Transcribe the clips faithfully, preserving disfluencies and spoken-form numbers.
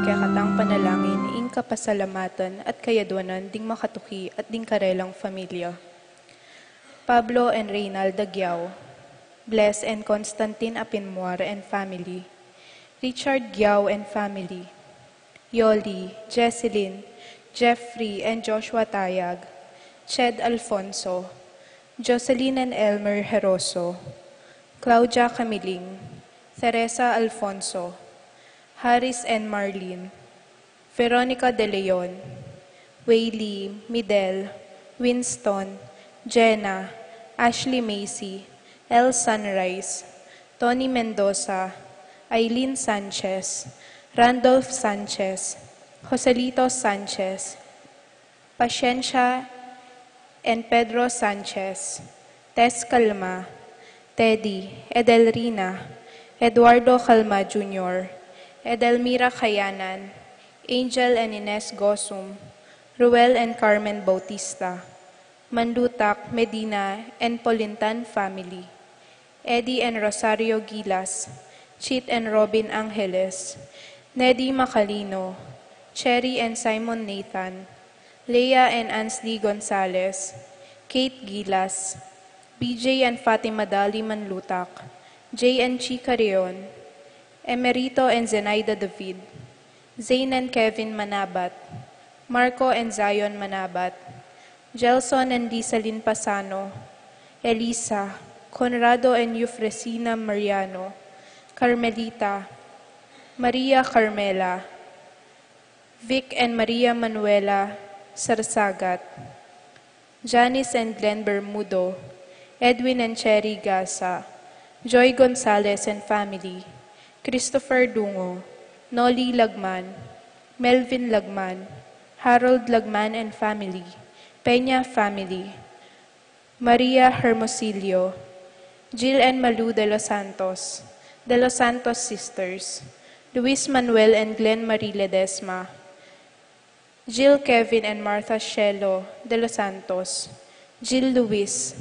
kekatang panalangin ing kapasalamatan at kayadwanan ding makatuki at ding karelang familia. Pablo and Reynalda Guiao, Bless and Constantine Apinmuar and family, Richard Guiao and family, Yoli, Jesselyn, Jeffrey and Joshua Tayag, Ched Alfonso, Jocelyn and Elmer Heroso, Claudia Camiling, Teresa Alfonso, Harris and Marlene, Veronica De Leon, Waylee, Midel, Winston, Jenna, Ashley Macy, El Sunrise, Tony Mendoza, Aileen Sanchez, Randolph Sanchez, Joselito Sanchez, Paciencia and Pedro Sanchez, Tess Calma, Teddy, Edelrina, Eduardo Calma Junior, Edelmira Kayanan, Angel and Ines Gosum, Ruel and Carmen Bautista, Manlutak, Medina and Polintan family, Eddie and Rosario Gilas, Chit and Robin Angeles, Neddy Macalino, Cherry and Simon Nathan, Leah and Ansley Gonzalez, Kate Gilas, B J and Fatima Dali Manlutak, Jay and Chica Rion, Emerito and Zenaida David, Zane and Kevin Manabat, Marco and Zion Manabat, Gelson and Lisalin Pasano, Elisa, Conrado and Eufresina Mariano, Carmelita, Maria Carmela, Vic and Maria Manuela Sarsagat, Janice and Glenn Bermudo, Edwin and Cherry Gasa, Joy Gonzalez and family, Christopher Dungo, Nolly Lagman, Melvin Lagman, Harold Lagman and family, Peña family, Maria Hermosillo, Jill and Malu De Los Santos, De Los Santos sisters, Luis Manuel and Glenn Marie Ledesma, Jill Kevin and Martha Shelo De Los Santos, Jill Luis,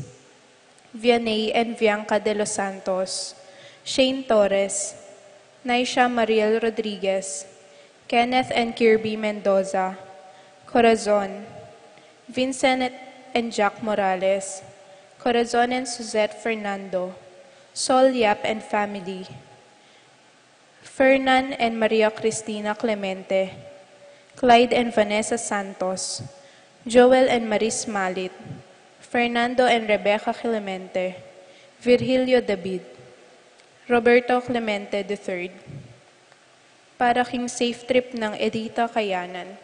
Vianey and Bianca De Los Santos, Shane Torres, Naisha Mariel Rodriguez, Kenneth and Kirby Mendoza, Corazon, Vincent and Jack Morales, Corazon and Suzette Fernando, Sol Yap and family, Fernan and Maria Cristina Clemente, Clyde and Vanessa Santos, Joel and Maris Malit, Fernando and Rebecca Clemente, Virgilio David, Roberto Clemente the third. Para king safe trip nang Edita Kayanan.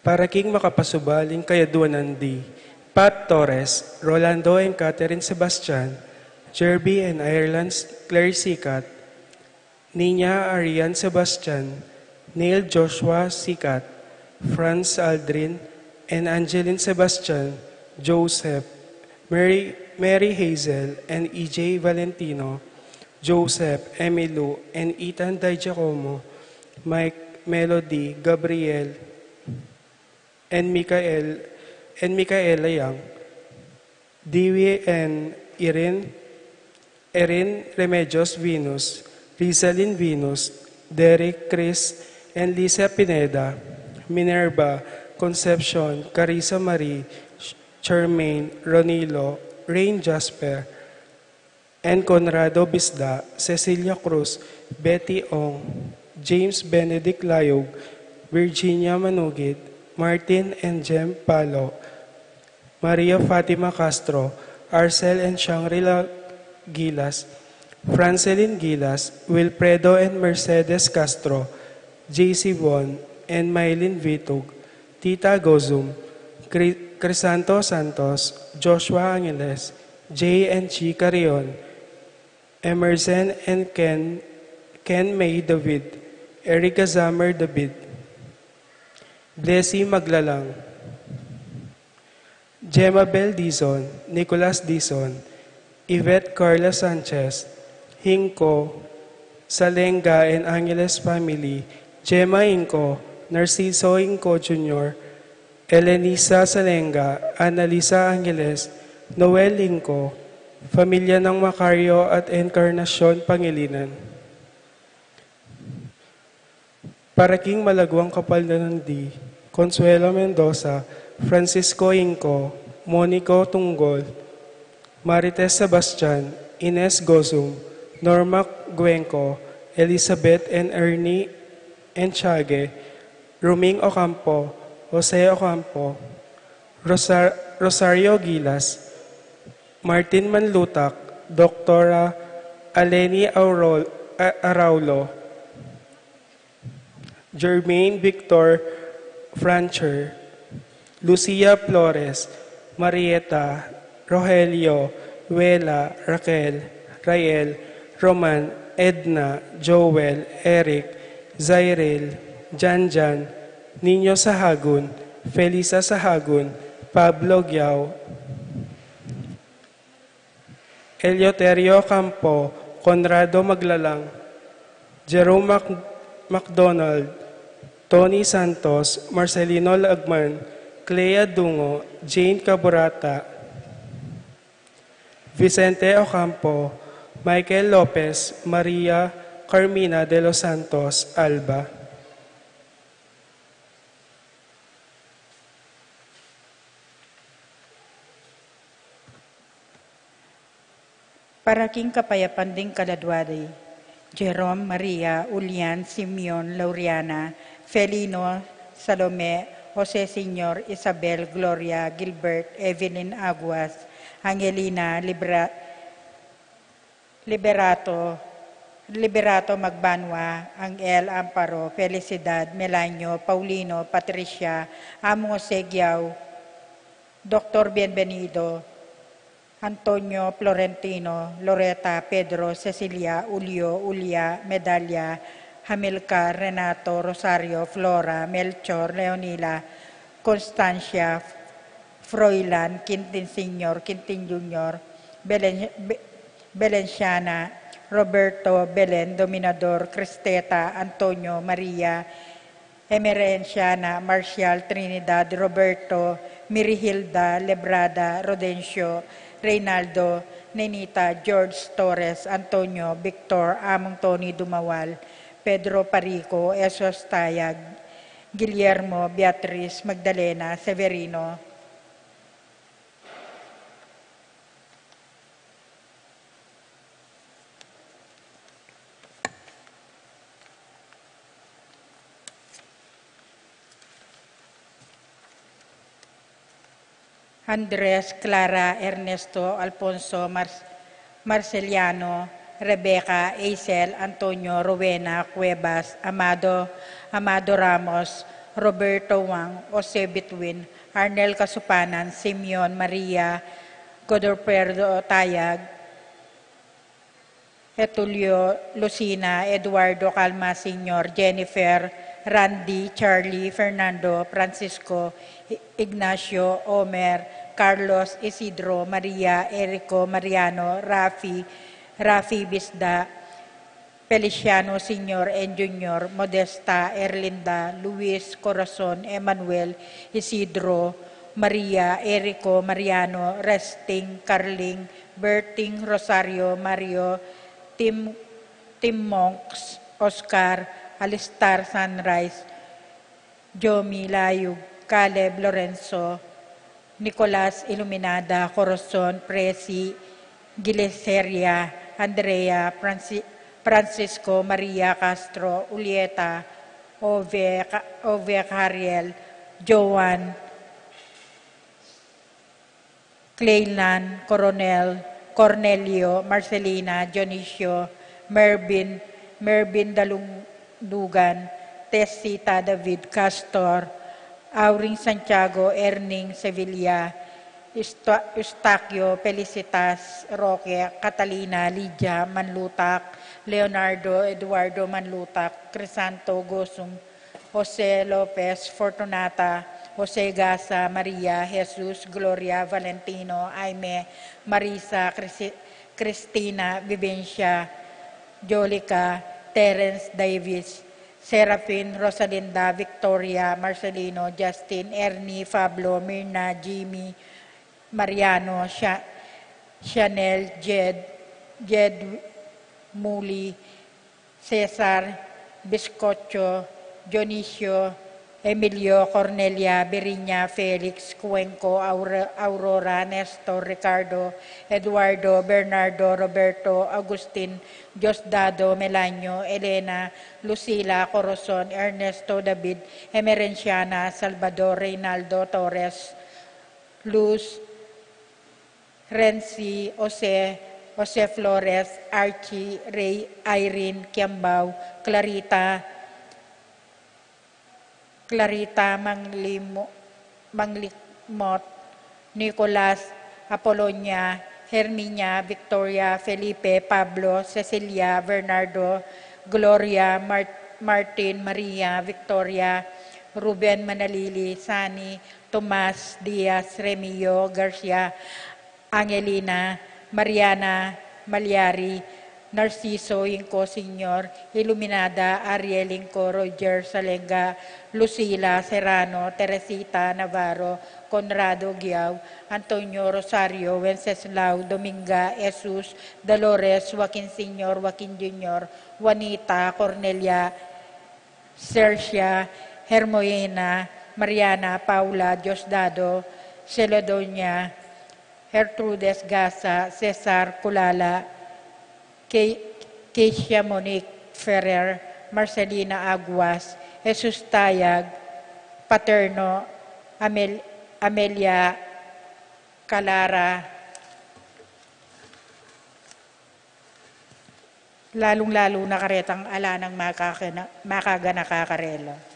Para king makapasubaling kayadwanan di Pat Torres, Rolando and Catherine Sebastian, Jerby and Ireland Claire Sikat, Nina Arian Sebastian, Neil Joshua Sikat, Franz Aldrin and Angeline Sebastian, Joseph, Mary, Mary Hazel and E J Valentino, Joseph, Emilu and Ethan Di Giacomo, Mike, Melody, Gabriel, and Michael, and Michaela Yang, Dewey and Irene, Erin Remedios Venus, Rizalin Venus, Derek Chris, and Lisa Pineda, Minerva, Concepcion, Carissa Marie, Charmaine, Ronilo, Rain Jasper, and Conrado Bisda, Cecilia Cruz, Betty Ong, James Benedict Layog, Virginia Manugit, Martin and Jem Palo, Maria Fatima Castro, Arcel and Shangri-La Gilas, Francelin Gilas, Wilfredo and Mercedes Castro, J C Von, and Mylene Vitug, Tita Gozum, Cri-, Crisanto Santos, Joshua Angeles, Jay and Chi Carrion, Emerson and Ken, Ken May David, Erica Zammer David, Blessy Maglalang, Gemma Bell Dizon, Nicolas Dizon, Yvette Carla Sanchez, Hinko, Salenga and Angeles family, Gemma Inco, Narciso Inco Junior, Elenisa Salenga, Annalisa Angeles, Noel Inco, pamilya ng Macario at Encarnacion Pangilinan. Para king malagwang kapal na nandi, Consuelo Mendoza, Francisco Inco, Monico Tunggol, Marites Sebastian, Ines Gozum, Norma Guenco, Elizabeth and Ernie Enchague, Ruming Ocampo, Jose Ocampo, Rosar- Rosario Gilas, Martin Manlutak, Doktora Aleni Aurol- A- Araulo, Germaine Victor Francher, Lucia Flores, Marieta, Rogelio, Wela, Raquel, Rael, Roman, Edna, Joel, Eric, Zairel, Janjan, Nino Sahagun, Felisa Sahagun, Pablo Giao, Eleuterio Campo, Conrado Maglalang, Jerome Mac- MacDonald, Tony Santos, Marcelino Lagman, Clea Dungo, Jane Caburata, Vicente Ocampo, Michael Lopez, Maria Carmina de los Santos Alba. Para king kapayapan ding kaladwa da, Jerome, Maria, Julian, Simeon, Lauriana, Felino, Salome, Jose Senior, Isabel, Gloria, Gilbert, Evelyn Aguas, Angelina, Libra- Liberato, Liberato Magbanua, Angel Amparo, Felicidad, Melanio, Paulino, Patricia, Among Jose Giao, Doktor Bienvenido, Antonio, Florentino, Loreta, Pedro, Cecilia, Julio, Julia, Medalia, Hamilcar, Renato, Rosario, Flora, Melchor, Leonila, Constancia, Froilan, Quintin Senior, Quintin Junior, Belen- Be- Belenciana, Roberto, Belen, Dominador, Cristeta, Antonio, Maria, Emerenciana, Marcial, Trinidad, Roberto, Mirihilda, Lebrada, Rodencio, Reynaldo, Nenita, George, Torres, Antonio, Victor, Among Tony, Dumawal, Pedro, Parico, Esos, Tayag, Guillermo, Beatriz, Magdalena, Severino, Andres, Clara, Ernesto, Alfonso, Mar- Marceliano, Rebecca, Eisel, Antonio, Rowena, Cuevas, Amado, Amado Ramos, Roberto Wang, Jose Bituin, Arnel Casupanan, Simeon, Maria, Godofredo, Tayag, Etulio, Lucina, Eduardo, Calma, Senior, Jennifer, Randy, Charlie, Fernando, Francisco, I- Ignacio, Omer, Carlos, Isidro, Maria, Erico, Mariano, Rafi, Rafi Bisda, Feliciano, Senior and Junior, Modesta, Erlinda, Luis, Corazon, Emmanuel, Isidro, Maria, Erico, Mariano, Resting, Carling, Berting, Rosario, Mario, Tim, Tim Monks, Oscar, Alistar, Sunrise, Jomi, Layug, Caleb, Lorenzo, Nicolas, Iluminada, Corazon, Presi, Giliseria, Andrea, Franci- Francisco, Maria, Castro, Julieta, Ove, Ca- Ove, Cariel, Joan, Claylan, Coronel, Cornelio, Marcelina, Dionisio, Mervin, Mervin Dalungdugan, Tessita, David, Castor, Auring, Santiago, Erning, Sevilla, Eusta- Eustaquio, Felicitas, Roque, Catalina, Lydia, Manlutak, Leonardo, Eduardo Manlutak, Crisanto, Gosum, Jose Lopez, Fortunata, Jose Gasa, Maria, Jesus, Gloria, Valentino, Aime, Marisa, Crisi- Cristina, Vivencia, Jolica, Terence Davis, Serafin, Rosalinda, Victoria, Marcelino, Justin, Ernie, Pablo, Mirna, Jimmy, Mariano, Sha-, Chanel, Jed, Jed, Muli, Cesar, Biscocho, Dionisio, Emilio, Cornelia, Biriña, Felix, Cuenco, Aure-, Aurora, Nestor, Ricardo, Eduardo, Bernardo, Roberto, Agustin, Diosdado, Melanio, Elena, Lucila, Corazon, Ernesto, David, Emerenciana, Salvador, Reynaldo, Torres, Luz, Renzi, Jose, Jose Flores, Archie, Ray, Irene, Kiambao, Clarita, Clarita Manglimo-, Manglimot, Nicolas, Apolonia, Herminia, Victoria, Felipe, Pablo, Cecilia, Bernardo, Gloria, Mar-, Martin, Maria, Victoria, Ruben, Manalili, Sani, Tomas, Diaz, Remio, Garcia, Angelina, Mariana, Malyari, Narciso, Inco, Senior, Iluminada, Ariel, Inco, Roger, Salenga, Lucila, Serrano, Teresita, Navarro, Conrado, Giao, Antonio, Rosario, Wenceslao, Dominga, Jesus, Dolores, Joaquin, Senior, Joaquin, Junior, Juanita, Cornelia, Sercia, Hermoina, Mariana, Paula, Diosdado, Celodonia, Gertrudes Gasa, Cesar Culala, Ke-, Keisha Monique Ferrer, Marcelina Aguas, Jesus Tayag, Paterno, Amel-, Amelia Calara, lalung-lalu na karetang ala nang makakana-, makaganaka karela.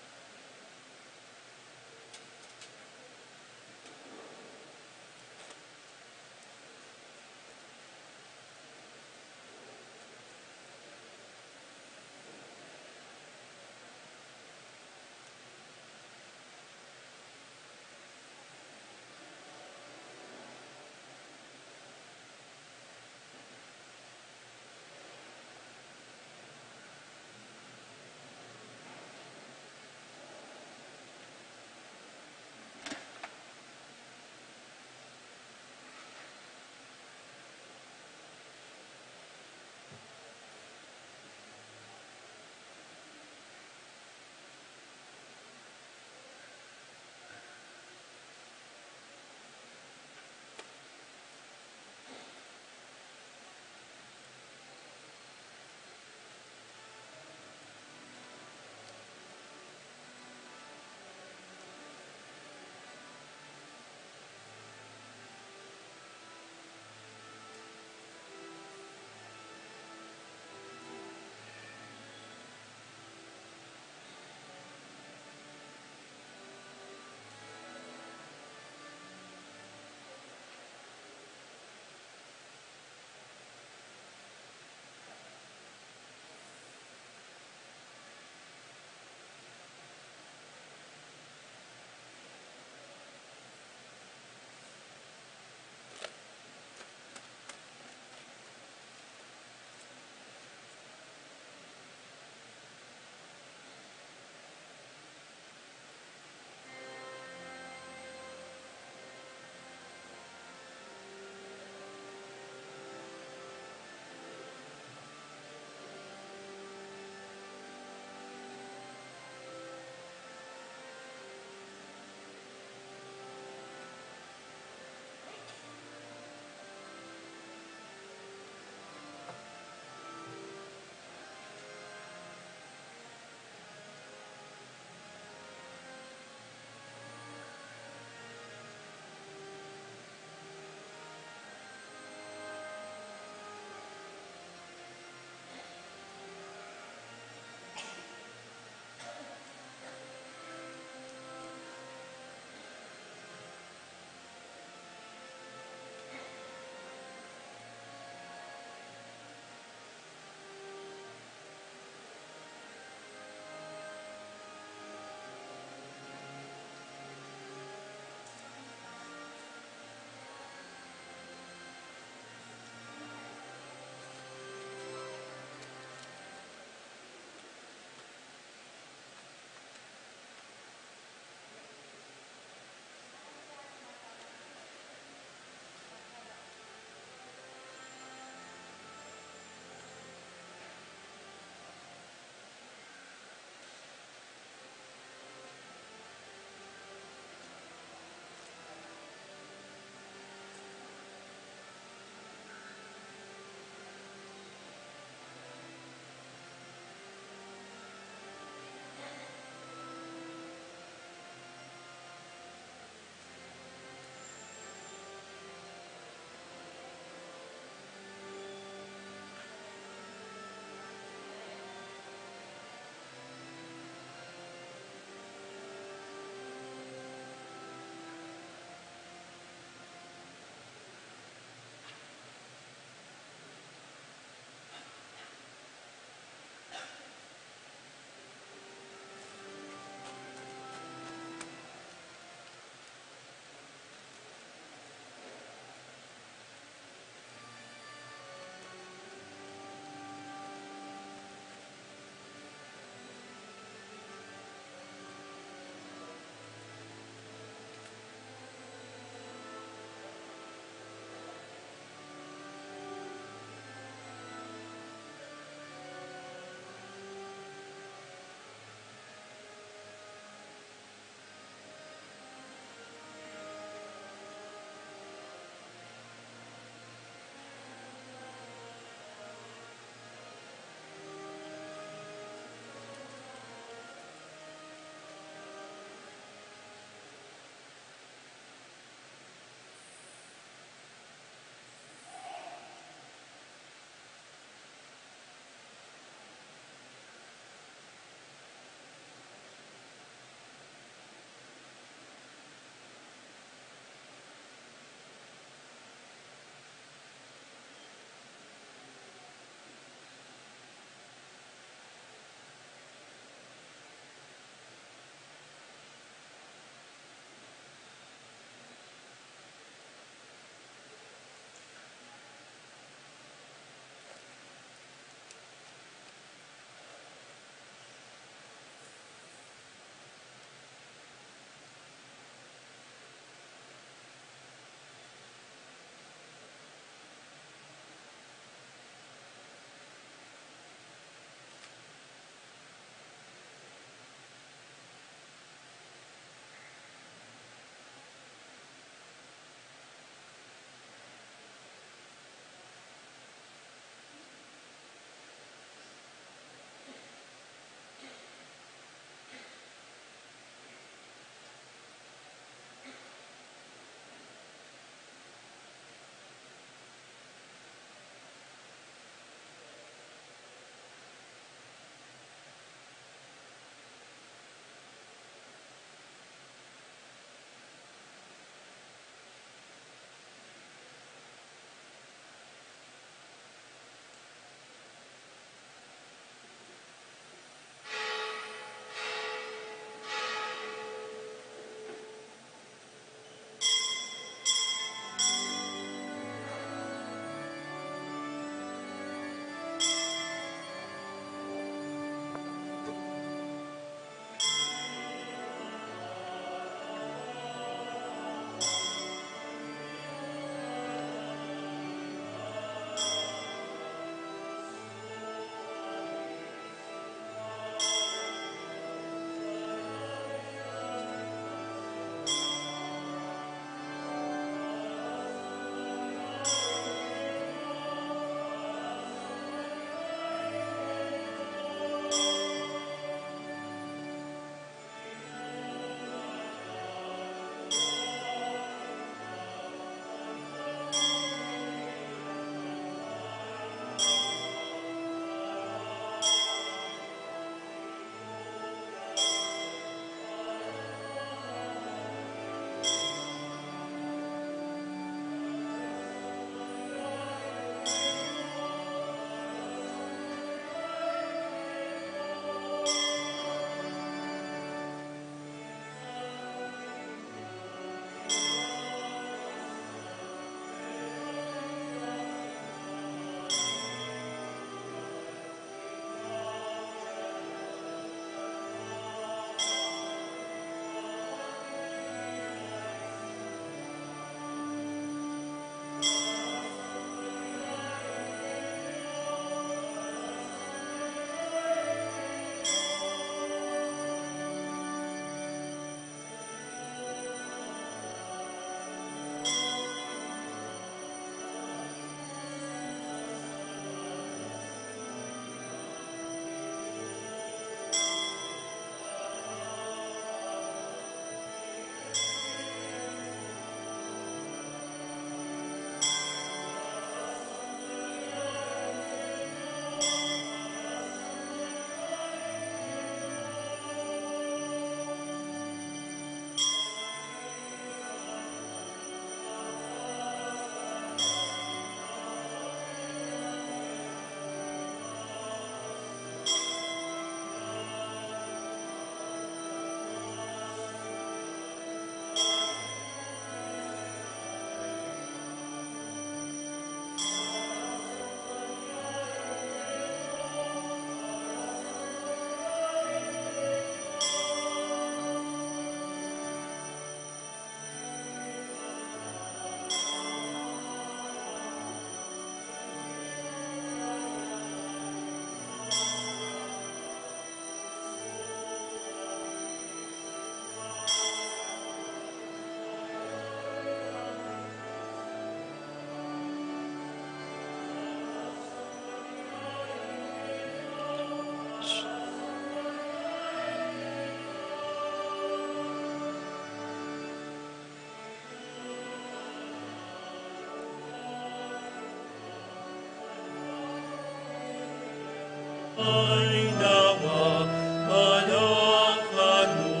Ay nawa, palakanu,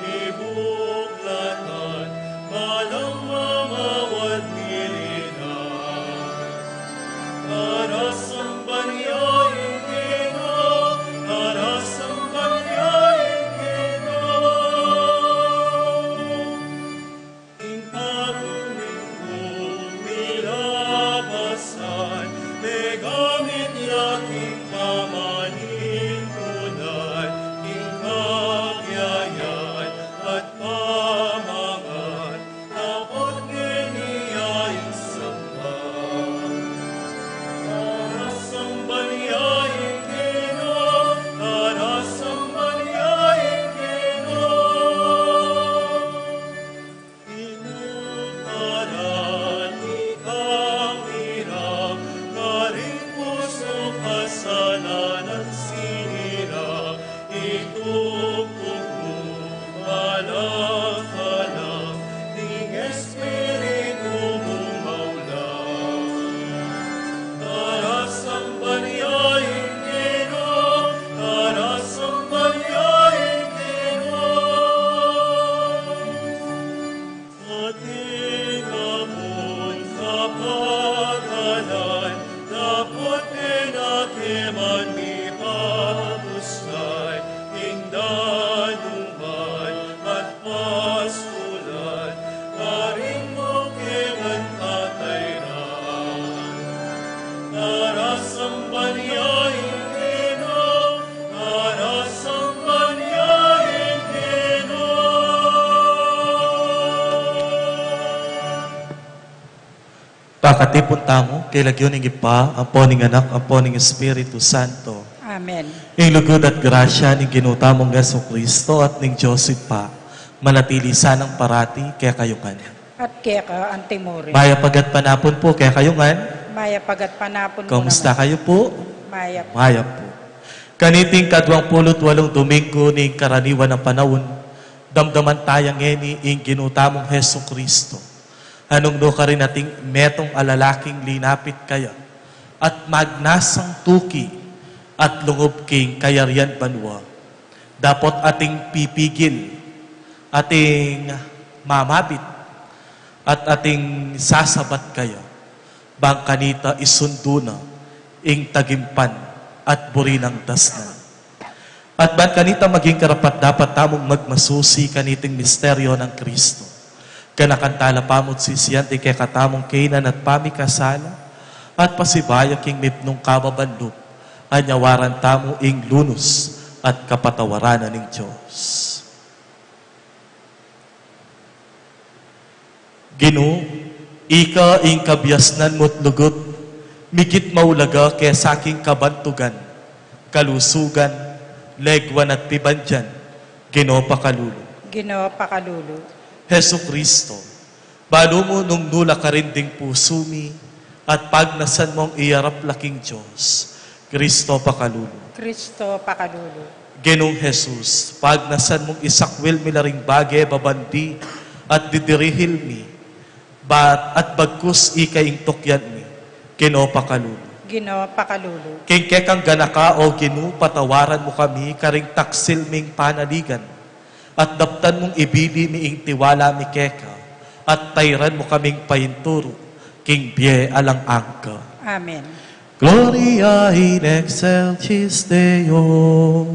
ibuklatan, malang mamawad nila. Karasamban ya ing Ginu, karasamban ya ing Ginu. Ing paruling ku milabasan, megamit ya king pamanintunan, king kabiayan at pamangan, dapot ngeni ya ing samba. Karasamban ya ing Ginu, karasamban ya ing Ginu. Inuparan mi kang mirang, karing pusu kasalanan sinira, itupuk mu, palakanan, ning Espiritu mung maula. Karasamban ya ing Ginu, karasamban ya ing Ginu. Ating amun kapagalan, dapot e na ke man mipamusay, ing danuman at pasulan, karing mu ke ngan tatayran. Karasamban ya ing Ginu, karasamban ya ing Ginu. Pakatipun tamu, king lagyu ning Ibpa, ampo ning Anak, ampo ning Espiritu Santo. Amen. Ing lugud at grasya ning Ginu tamung Jesucristo at ning Dios Ibpa, manatili sanang parati kekayu ngan. At keka antimurin. Mayap a gatpanapun pu kekayu ngan. Mayap a gatpanapun mu naman. Kamusta kayu pu? Mayap. Mayap pu. Kaniting kaduang pulu't walung Dominggu ning karaniwan a panaun, damdaman taya ngeni ing Ginu tamung Jesucristo. Nung nukarin ating metung a lalaking linapit kaya, at magnasang tuki, at lungub king kayarian banua. Dapot ating pipigil, ating mamabit, at ating sasabat kaya, bang kanita isundu na ing tagimpan at buri nang dasnan. At ban kanita maging karapat-dapat tamung magmasusi kaniting misteryo nang Kristo. Ganakan tala pamu't sisian ding kekatamung kainan at pamikasala, at pasibayu king mipnung kababan lub, anyawaran tamu ing lunus at kapatawaran na ning Dios. Ginu, ika ing kabiasnan mu't lugud, migit maulaga kesa king kabantugan, kalusugan, leguan at pibandian, Ginu pakalulu. Ginu pakalulu. Jesucristo, balu mu nung nu la karin ding pusu mi, at pagnasan mung iyarap la king Dios, Kristo pakalulu. Kristo pakalulu. Ginung Jesus, pagnasan mung isakwil mi la ring bage babandi at didirihil mi, bat at bagkus ika ing tukyan mi, Ginu pakalulu. Ginu pakalulu. King kekang ganaka, O Ginu, patawaran mu kami karing taksil ming panaligan. At daptan mung ibili mi ing tiwala mi keka, at tairan mu kaming painturu king bie alang angga. Amen. Gloria in excelsis Deo.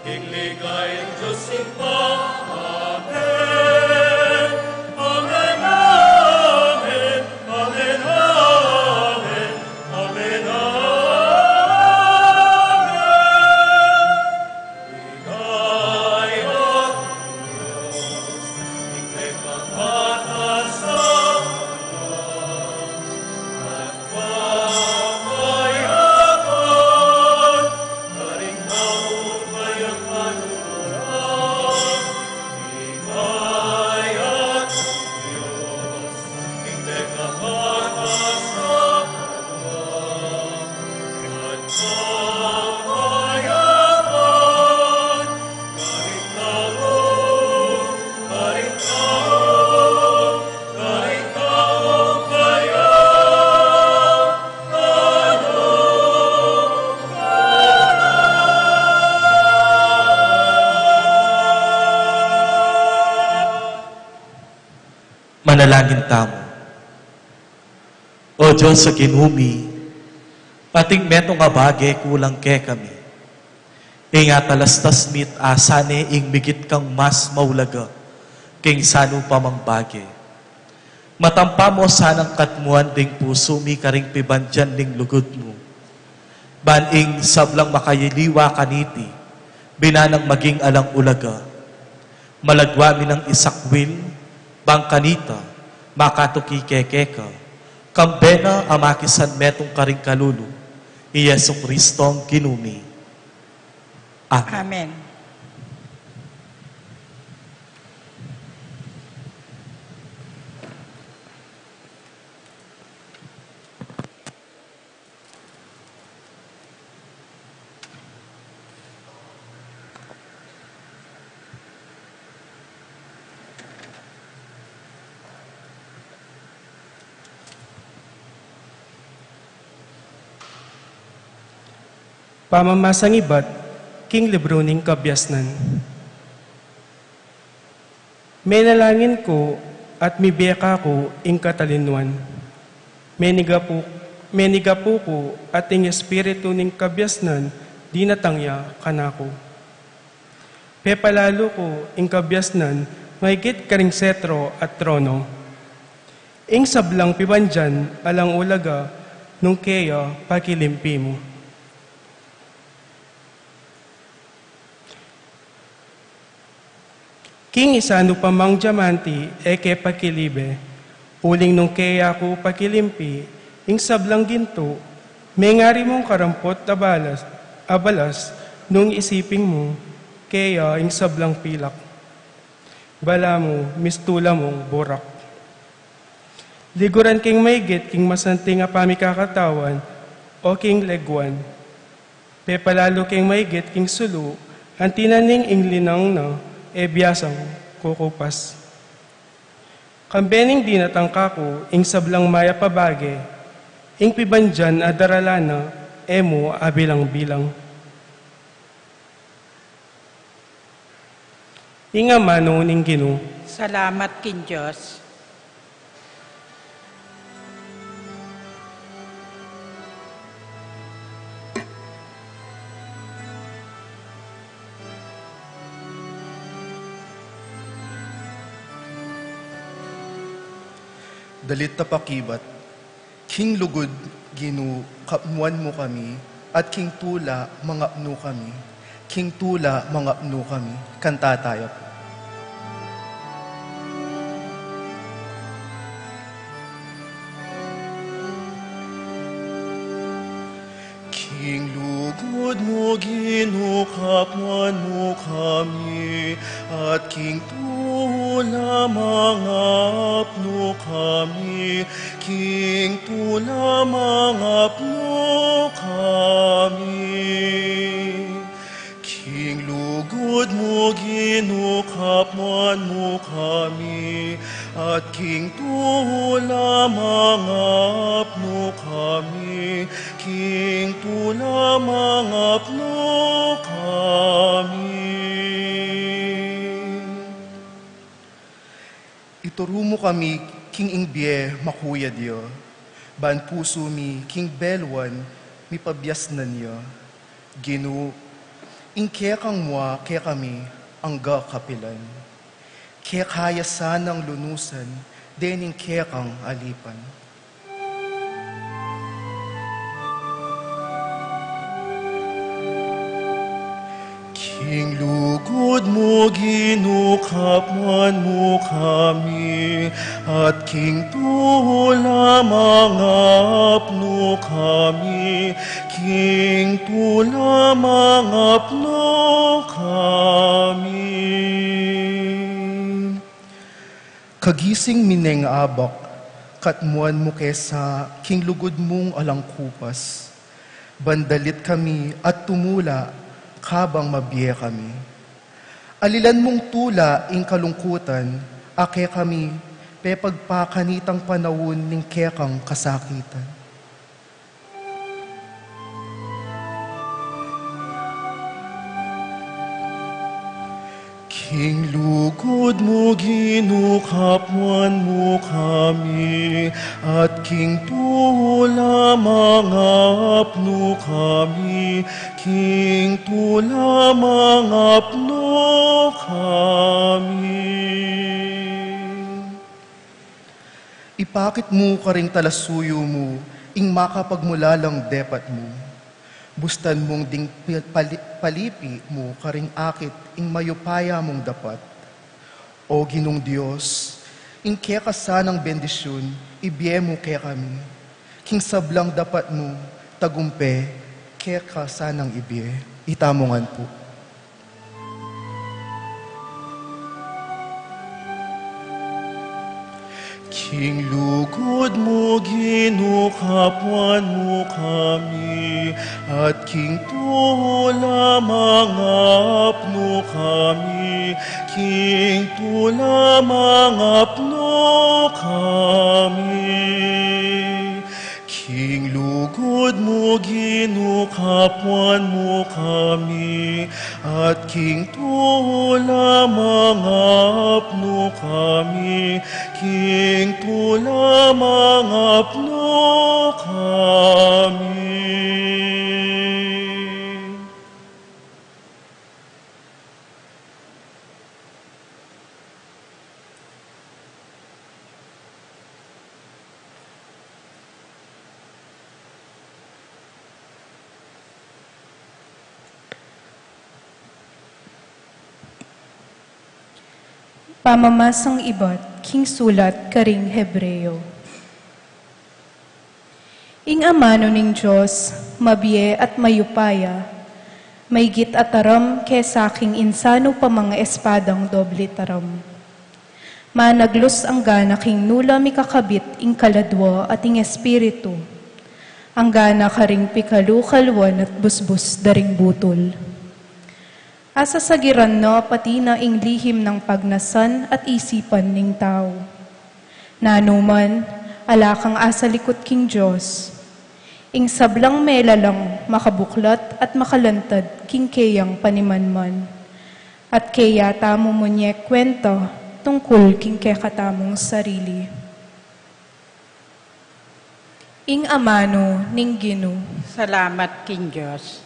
Ing ligaya ning Dios Ibpa. Amen. Amen, amen, amen, amen, amen, amen. Ligaya ning Dios, ing pekapatasa Manalangin tamu. O Dios a Ginu mi, ating metung a bage kulang kekami. Ing atalastas mi't asan ne ing migit kang mas maulaga king sanupa mang bage. Matampa mu sanang katmuan ding pusu mi karing pibandian ning lugud mu. Ban ing sablang makayaliwa kaniti, bina nang maging alang ulaga. Malagwa mi nang isakwil, bang kanita, makatuki keka, kambe na a makisan metung karing kalulu, i Jesu Kristong Ginu mi. Amen. Amen. Pamamasang ibat king libru ning Kabiasnan. Menalangin ku at mibie kaku ing katalinuan. Menigapu, menigapu ku at ing espiritu ning kabiasnan dinatang ya kanaku. Pepalalu ku ing kabiasnan maigit karing setro at trono. Ing sablang pibandian alang ulaga nung keya pakilimpi mu. King isanu pa mang diamante e ke pakilibe, uling nung keya ku pakilimpi ing sablang gintu, mengari mung karampot a balas, a balas nung isiping mu keya ing sablang pilak. Balamu mistula mung burak. Liguran keng maigit king masanting a pamikakatawan o king leguan. Pepalalu keng maigit king sulu, anti na ning ing linang na e biasang kukupas. Kambe ning dinatang kaku ing sablang mayap a bage, ing pibandian a daralan na e mu abilang-bilang. Ing amanu ning Ginu. Salamat king Dios. Dalit a pakibat. King lugud, Ginu, kapnuan mu kami, at king tula, mangapnu kami. King tula, mangapnu kami. Kanta tayo. King lugud mu, Ginu, kapnuan mu kami, at king tula mangapnu kami, king tula mangapnu kami. King lugud mu, Ginu, kapnuan mu kami, at king tula mangapnu kami, king tula mangapnu kami. Ituru mu kami king ing bie makuyad ya, ban pusu mi king beluan mipabiasnan ya. Ginu, Ing kekang mua kekami angga kapilan. Keka ya sanang lunusan dening kekang alipan. King lugud mu, Ginu, kapuan mu kami, at king tula mangapnu kami, king tula mangapnu kami. Kagising mi neng abak, katmuan mu ke sa king lugud mung alang kupas. Ban dalit kami at tumula kabang mabie kami. Alilan mung tula ing kalungkutan, a kekami pepagpakanitang panaun ning kekang kasakitan. King lugud mu, Ginu, kapuan mu kami, at king tula mangapnu kami, king tula mangapnu kami. Ipakit mu karing talasuyu mu ing makapagmulalang depat mu. Bustan mung ding pi-, pali-, palipi mu karing akit ing mayupaya mung dapat. O Ginung Dios, ing keka sanang bendisyun, ibie mu kekami. King sablang dapat mu, tagumpe, keka sanang ibie. Itamu ngan pu. King lugud mu, Ginu, kapuan mu kami, at king tula mangapnu kami, king tula mangapnu kami. King lugud mu, Ginu, kapuan mu kami, at king tula mangapnu kami, king tula mangapnu kami. Pamamasang ibat king sulat karing Hebreo. Ing amanu ning Dios, mabie at mayupaya, maygit a taram kesa king insanu pa mang espadang doble taram. Managlus anggana king nu la mikakabit ing kaladua at ing espiritu, anggana karing pikalukaluan at busbus da ring butul. Asasagiran na pati na ing lihim nang pagnasan at isipan ning tau. Nanu man, ala kang asalikut king Dios. Ing sablang melalang makabuklat at makalantad king keyang panimanman. At keya tamu munye kwenta tungkul king kekatamung sarili. Ing amanu ning Ginu. Salamat king Dios.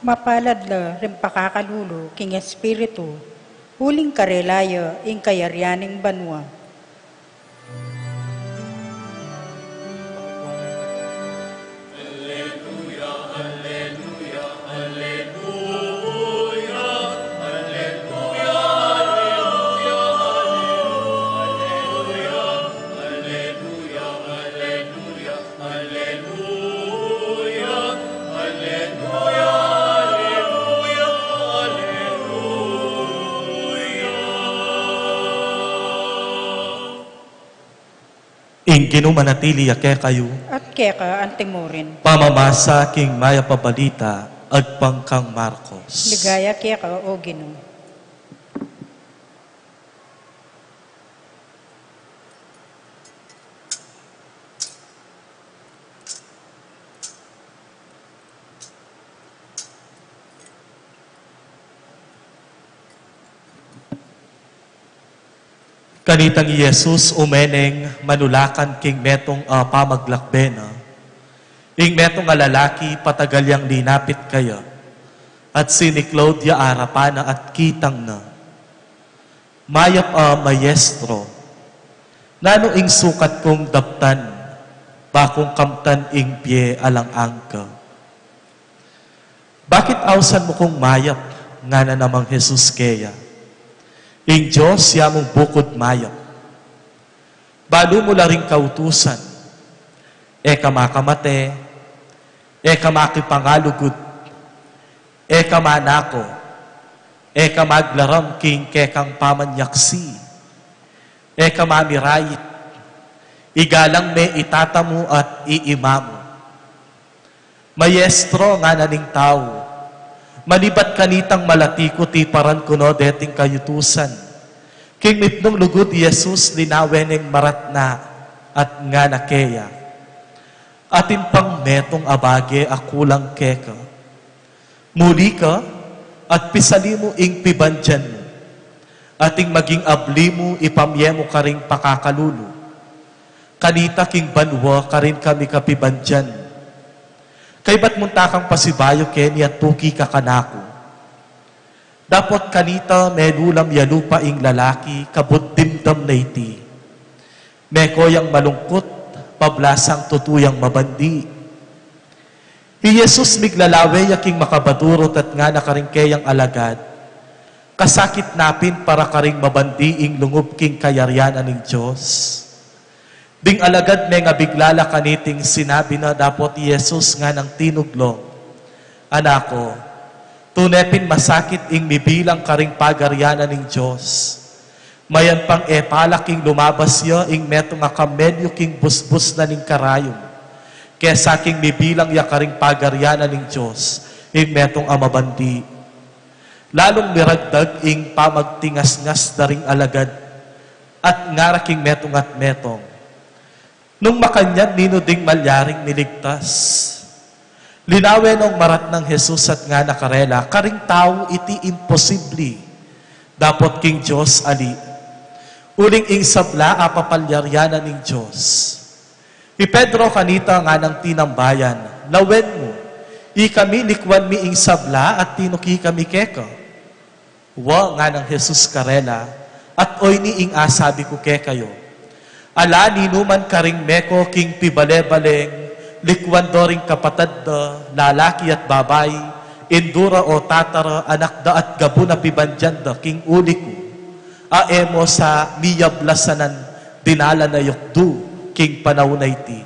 Mapalad la ring pakakalulu king Espiritu, uling karela ya ing kayarian ning banua. Ing Ginu manatili ya kekayu. At keka antimurin. Pamamasa king Mayap a Balita Agpang kang Marcos. Ligaya keka, O Ginu. Kanitang i Jesus umeneng manulakan king metung a pamaglakbe na, ing metung a lalaki patagal yang linapit kaya, at siniklaud ya arapan na at kitang na, "Mayap a Maestro, nanu ing sukat kung daptan, bakung kamtan ing bie alang angga?" "Bakit ausan mu kung mayap?" ngana namang Jesus keya. "Ing Dios ya mung bukud mayap. Balu mu la ring kautusan: e ka makamate, e ka makipangalugud, e ka manako, e ka maglaram king kekang pamanyaksi, e ka mamirait, igalang me itata mu at iima mu." "Maestro," ngana ning tau, "manibat kanitang malati ku, tiparan ku no deting kautusan?" King mitmung lugud i Jesus, linawe neng maratna at ngana keya, "Atin pang metung a bage a kulang keka. Muli ka at pisali mu ing pibandian mu, at ing maging abli mu ipamie mu karing pakakalulu. Kanita king banua karin ka mikapibandian. Kaybat munta kang pasibayu keni at tuki ka kanaku." Dapot kanita melulam ya lupa ing lalaki kabud dimdam na iti. Meko yang malungkut, pablasang tutu yang mabandi. I Jesus miglalawe ya king makabadurut at ngana karing keyang alagad, "Kasakit na pin para karing mabandi ing lungub king kayarian na ning Dios." Ding alagad mengabigla la kaniting sinabi na, dapot i Jesus nganang tinuglung, "Anak ku, tune pin masakit ing mibilang karing pagarian na ning Dios. Mayan pang e pala king lumabas ya ing metung a kamelyu king busbus na ning karayum, kesa king mibilang ya karing pagarian na ning Dios ing metung a mabandi." Lalung miragdag ing pamagtingasngas da ring alagad at ngara king metung at metung, "Nung makanyan, ninu ding malyaring miligtas?" Linawe nong maratnang Jesus at ngana karela, "Karing tau iti imposibli, dapot king Dios ali. Uling ing sabla apapalyarian na ning Dios." I Pedro kanita nganang tinambayan, "Lawen mu, ikami likwan mi ing sabla at tinuki kami keka." "Wa," nganang Jesus karela, "at oyni ing asabi ku kekayu: Ala ninuman karing meko king pibale-baleng likwan do ring kapatad da, lalaki at babai, indu ra o tata ra, anak da at gabun a pibandian da king uli ku, a e mo sa miyablasanan dinalan a yukdu king panaun a iti.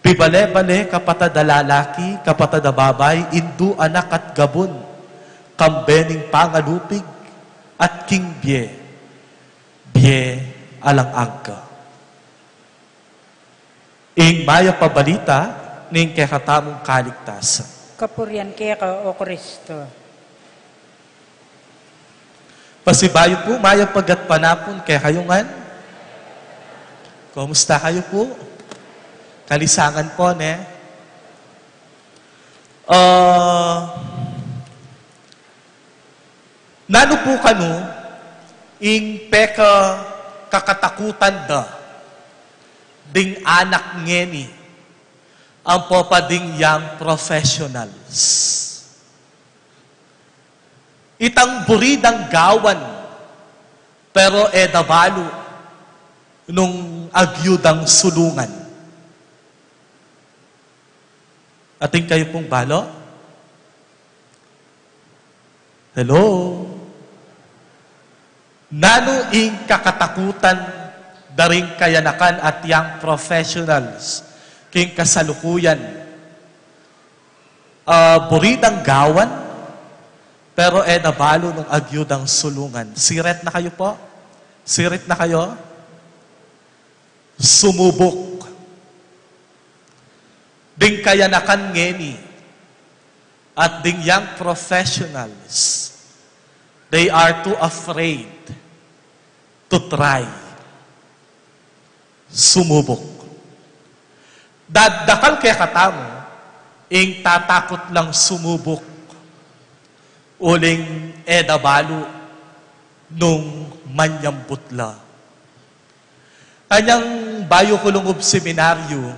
Pibale-bale, kapatad a lalaki, kapatad a babai, indu, anak at gabun, kambe ning pangalupig at king bie, bie alang angga." Ing mayap a balita ning kekatamung kaligtasan. Kapurian keka, O Kristo. Pasibayu pu, mayap a gatpanapun kekayu ngan. Kumusta kayu pu? Kalisangan pu, ne? Ah, nanu pu kanu ing pekakatakutan da ding anak ngeni ampo pa ding young professionals? Itang buri dang gawan, pero e da balu nung agyu dang sulungan. Atin kayu pung balu? Hello? Nanu ing kakatakutan da ring kayanakan at young professionals king kasalukuyan? Ah, buri dang gawan, pero e da balu nung agyu dang sulungan. Sirit na kayu pu? Sirit na kayu? Sumubuk. Ding kayanakan ngeni, At ding young professionals, they are too afraid to try. Sumubuk. Dadakal kekatamu ing tatakut lang sumubuk, uling e da balu nung manyambut la. Anyang bayu ku lungub seminaryo,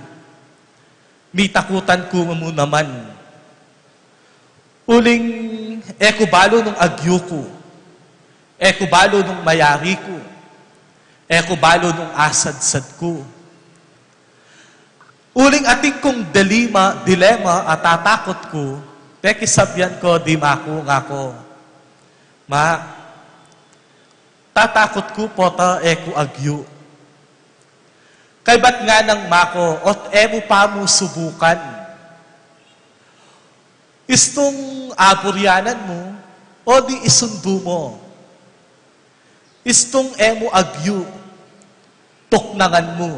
mitakutan ku mu naman. Uling e ku balu nung agyu ku, e ku balu nung mayari ku, e ku balu nung asadsad ku. Uling atin kung dilema, dilema a tatakut ku, pekisabyan ku, dima ku, ngaku, "Ma, tatakut ku pota e ku agyu." Kaybat nganang, "Ma," ku, "ot e mu pa mu subukan? Istung aburyanan mu, o di isundu mu? Istung e mu agyu, tuknangan mu.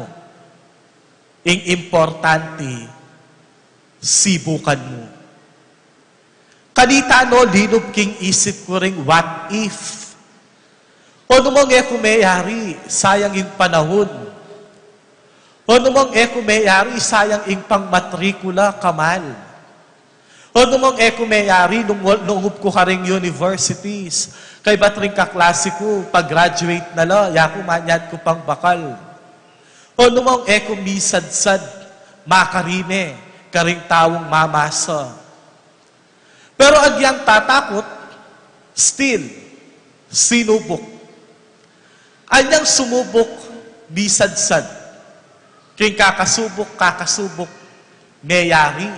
Ing importante, sibukan mu." Kanita no linub king isip ku ring what if. O, nu mang e ku meyari, sayang ing panahun. O, nu mang e ku meyari, sayang ing pangmatrikula kamal. O, nu mang e ku meyari, lung-, lungub ku karing universities, kaybat ring kaklasi ku, pag-graduate na la, yaku manyad ku pang bakal. O, nu mang e ku misadsad, makarime karing taung mamasa. Pero agyang tatakut, still, sinubuk. Anyang sumubuk, misadsad. King kakasubuk, kakasubuk, meyari.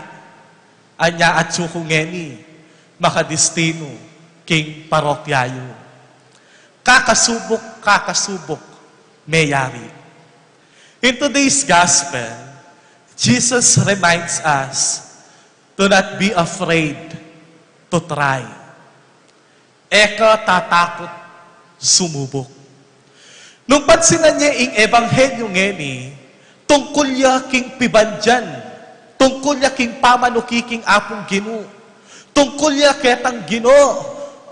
Anya atsu ku ngeni makadestinu king parokya yu. Kakasubuk, kakasubuk, meyari. In today's gospel, Jesus reminds us, "Do not be afraid to try." E ka tatakut sumubuk. Nung pansinan ye ing ebanghelyu ngeni, tungkul ya king pibandian, tungkul ya king pamanuki king Apung Ginu, tungkul ya ketang Ginu,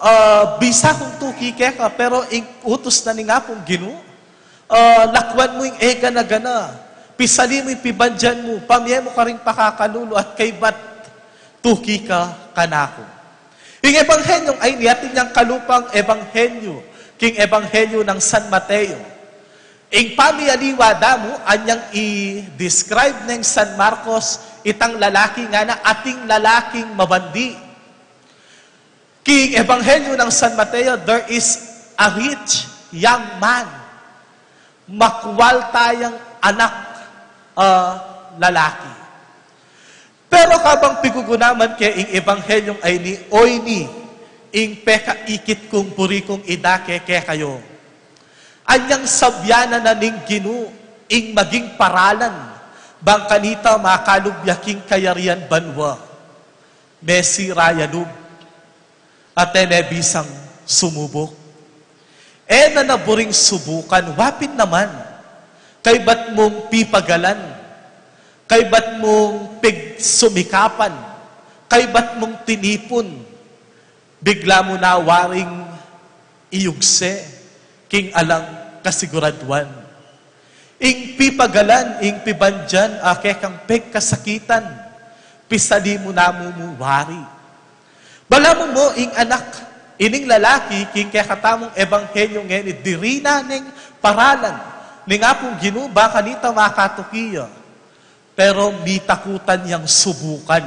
ah, bisa kung tuki keka, pero ing utus na ning Apung Ginu, ah, lakuan mu ing e gana-gana, pisali mu ing pibandian mu, pamie mu karing pakakalulu at kaybat tuki ka kanaku. Ing ebanghelyu a ini atin yang kalupang ebanghelyu, king ebanghelyu nang San Mateo. Ing pamialiwa da mu, anyang i-describe neng San Marcos, itang lalaki ngana, ating lalaking mabandi. King ebanghelyu nang San Mateo, there is a rich young man. Makwalta yang anak, ah, lalaki. Pero kabang pigugunaman ke ing ebanghelyu a ini, o ini ing pekaikit kung buri kung idake kekayu. Anyang sabyan na ning Ginu ing maging paralan, bang kanita makalub ya king kayarian banua. Mesira ya lub. At e ne bisang sumubuk. E na na buring subukan, wa pin naman. Kaybat mung pipagalan, kaybat mung pigsumikapan, kaybat mung tinipun, bigla mu na waring iyugse king alang kasiguraduan. Ing pipagalan, ing pibandian, a kekang pegkasakitan, pisali mu na mu mu wari. Balamu mu ing anak ining lalaki, king kekatamung ebanghelyu ngeni, diri na neng paralan ning Apung Ginu, bang kanita makatuki ya. Pero mitakutan yang subukan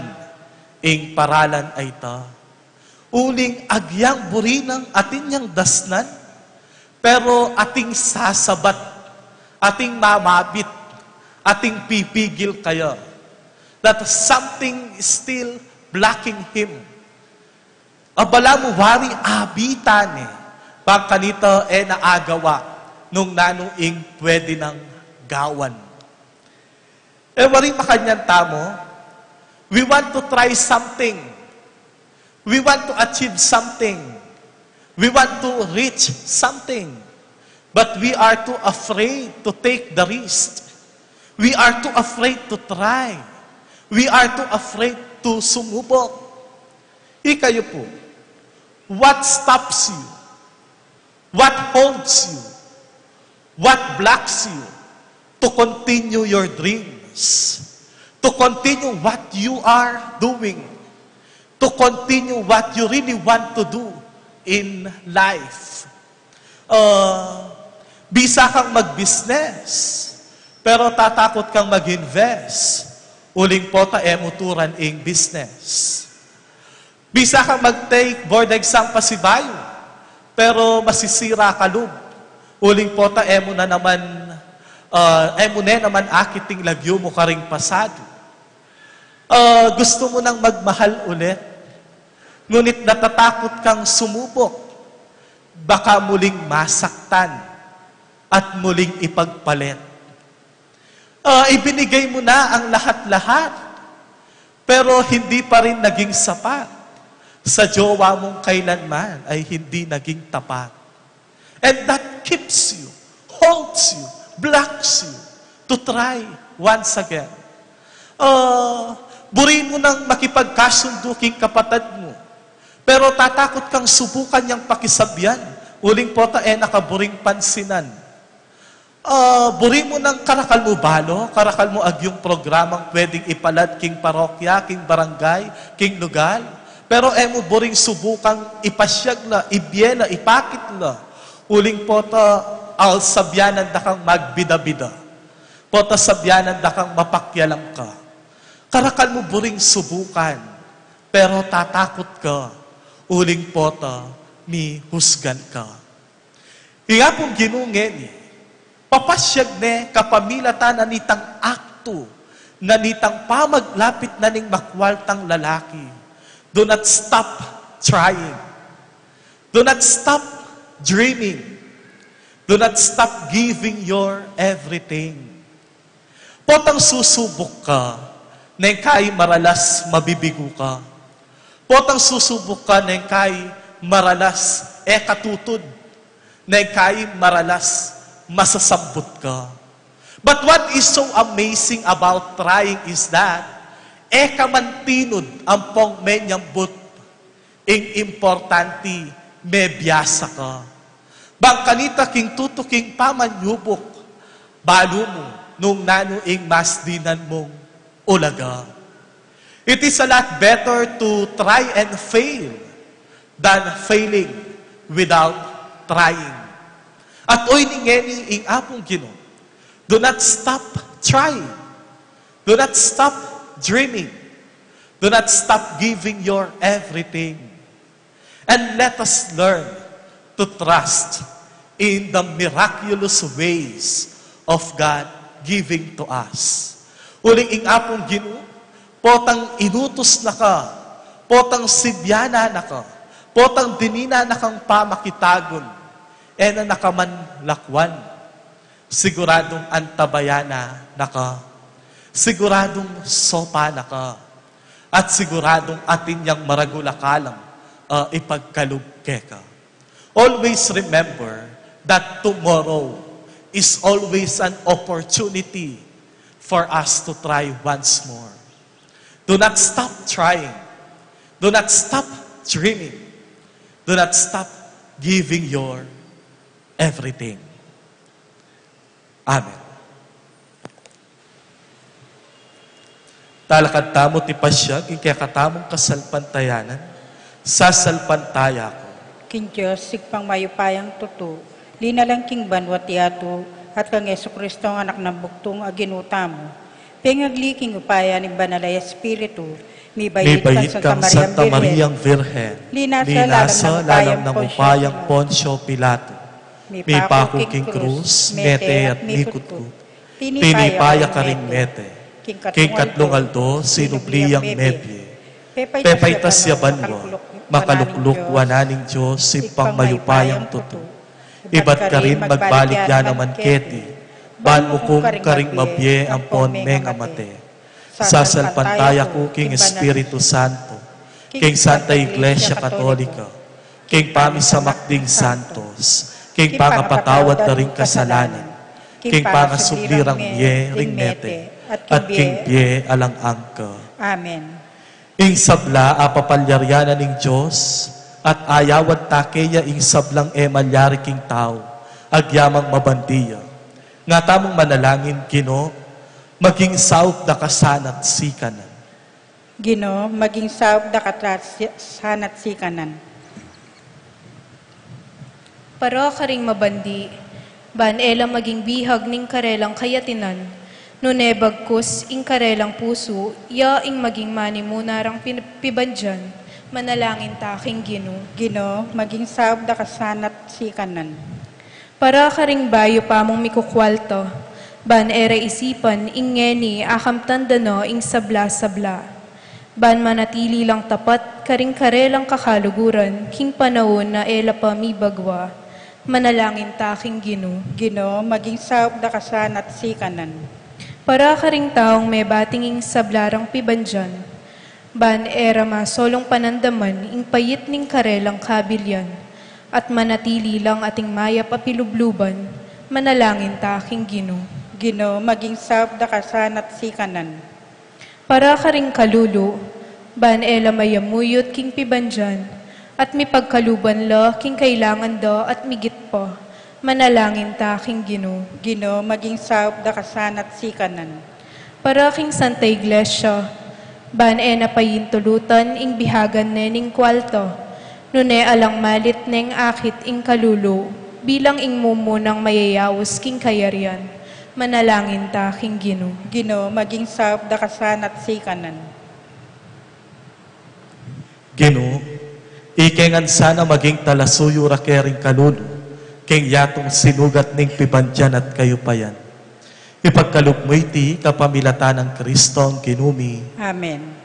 ing paralan a ita. Uling agyang buri nang atin yang dasnan, pero ating sasabat, ating mamabit, ating pipigil kaya. That something is still blocking him. A balamu wari abitan ne, bang kanita e na agawa nung nanu ing pwede nang gawan. E wari makanyan tamu, we want to try something. We want to achieve something. We want to reach something. But we are too afraid to take the risk. We are too afraid to try. We are too afraid to sumubok. Ikayu pu, what stops you? What holds you? What blocks you to continue your dreams? To continue what you are doing? To continue what you really want to do in life? Ah, bisa kang mag-business, pero tatakut kang mag-invest. Uling pota e mu turan ing business. Bisa kang mag-take board exam pasibayu, pero masisira ka lub. Uling pota e mu na naman, ah, e mu ne naman akit ing lagyu mu karing pasadu. Ah, gustu mu nang magmahal ulit, ngunit natatakut kang sumubok. Baka muling masaktan at muling ipagpalit. Ah, ibinigay mu na ang lahat-lahat, pero hindi pa rin naging sapat sa jowa mong kailanman ay hindi naging tapat. And that keeps you, holds you, blocks you to try once again. Ah, buri mu nang makipagkasundo king kapatad mu, pero tatakut kang subukan yang pakisabyan, uling pota e na ka buring pansinan. Ah, buri mu nang karakal mu balu, karakal mu agyung programang pwedeng ipalad king parokya, king barangay, king lugal. Pero e mu buring subukang ipasyag la, ibie la, ipakit la. Uling pota, ah, sabyanan da kang magbida-bida. Pota sabyanan da kang mapakyalang ka. Karakal mu buring subukan, pero tatakut ka. Uling pota, mihusgan ka. Ing Apung Ginu ngeni, papasyag ne kapamilatan na nitang aktu, na nitang pamaglapit na ning makwal tang lalaki. Do not stop trying. Do not stop dreaming. Do not stop giving your everything. Potang susubuk ka, neng kai maralas mabibigu ka. Potang susubuk ka, neng kai maralas e ka tutud, neng kai maralas masasambut ka. But what is so amazing about trying is that e ka man tinud ampong menyambut. Ing importanti, mebiasa ka. Bang kanita king tutuking pamanyubuk, balu mu nung nanu ing mas dinan mung ulaga. It is a lot better to try and fail than failing without trying. At oyni ngeni ing Apung Ginu, do not stop trying. Do not stop dreaming. Do not stop giving your everything. And let us learn to trust in the miraculous ways of God giving to us. Uling ing Apung Ginu, potang inutus na ka, potang sibyanan na ka, potang dininan na kang pamakitagun, e na na ka man lakwan. Siguradung antabayanan na ka. Siguradung sopan na ka. At siguradung atin yang maragul a kalam, ah, ipagkalub keka. Always remember that tomorrow is always an opportunity for us to try once more. Do not stop trying. Do not stop dreaming. Do not stop giving your everything. Amen. Talakad tamu tipasyag ing kekatamung kasalpantayanan, sasalpantaya ku king Dios, Ibpang mayupayang tutu, linalang king banua at yatu, at kang Jesucristo, Anak nang bugtung a Ginu tamu, pengagli king upaya ning Banal a Espiritu, mibait kang Santa Mariang Virgen, linasa lalam nang upayang Poncio Pilato, mipaku king krus, mete at mikutkut, tinipa ya karing mete, king katlung aldo sinubli yang mebie, pepaitas ya banua, makalukluk wanan ning Dios Ibpang mayupayang tutu. Ibat karin magbalik ya naman keti, ban mukum karing mabie ampon mengamate. Sasalpantaya ku king Espiritu Santo, king Santa Iglesia Katolika, king pamisamak ding santos, king pangapatawad da ring kasalanan, king pangasubli rang mie ring mete, at king bie alang angga. Amen. Ing sabla a papalyarian na ning Dios, at ayawan ta keya ing sablang e malyari king tau, agyamang mabandi ya. Nga tamung manalangin, Ginu, maging saup da ka sana't sikanan. Ginu, maging saup da ka sana't sikanan. Para karing mabandi, ban e la maging bihag ning karelang kayatinan, nune bagkus ing karelang pusu, ya ing maging manimuna rang pin-, pibandian, manalangin ta king Ginu. Ginu, maging saup da ka sana't sikanan. Para karing bayu pa mung mikukwalta, ban e ra isipan ing ngeni a kamtan da na ing sabla-sabla. Ban manatili lang tapat karing karelang kakaluguran king panaun a e la pa mibagwa. Manalangin ta king Ginu. Ginu, maging saup da ka sana't sikanan. Para karing taung mebating ing sabla rang pibandian, ban e ra masolung panandaman ing pait ning karelang kabilian, at manatili lang ating mayap a pilubluban, manalangin ta king Ginu. Ginu, maging saup da ka sana't sikanan. Para karing kalulu, ban e la mayamuyut king pibandian, at mipagkaluban la king kailangan da at migit pa, manalangin ta king Ginu. Ginu, maging saup da ka sana't sikanan. Para king Santa Iglesia, ban e na paintulutan ing bihagan ne ning kwalta, nune alang malit neng akit ing kalulu, bilang ing mumunang mayayaus king kayarian, manalangin ta king Ginu. Ginu, maging saup da ka sana't sikanan. Ginu, ika ngan sana maging talasuyu ra keng kalulu, keng yatung sinugat ning pibandian at kayupayan. Ipagkalub mu iti kapamilatan nang Kristong Ginu mi. Amen.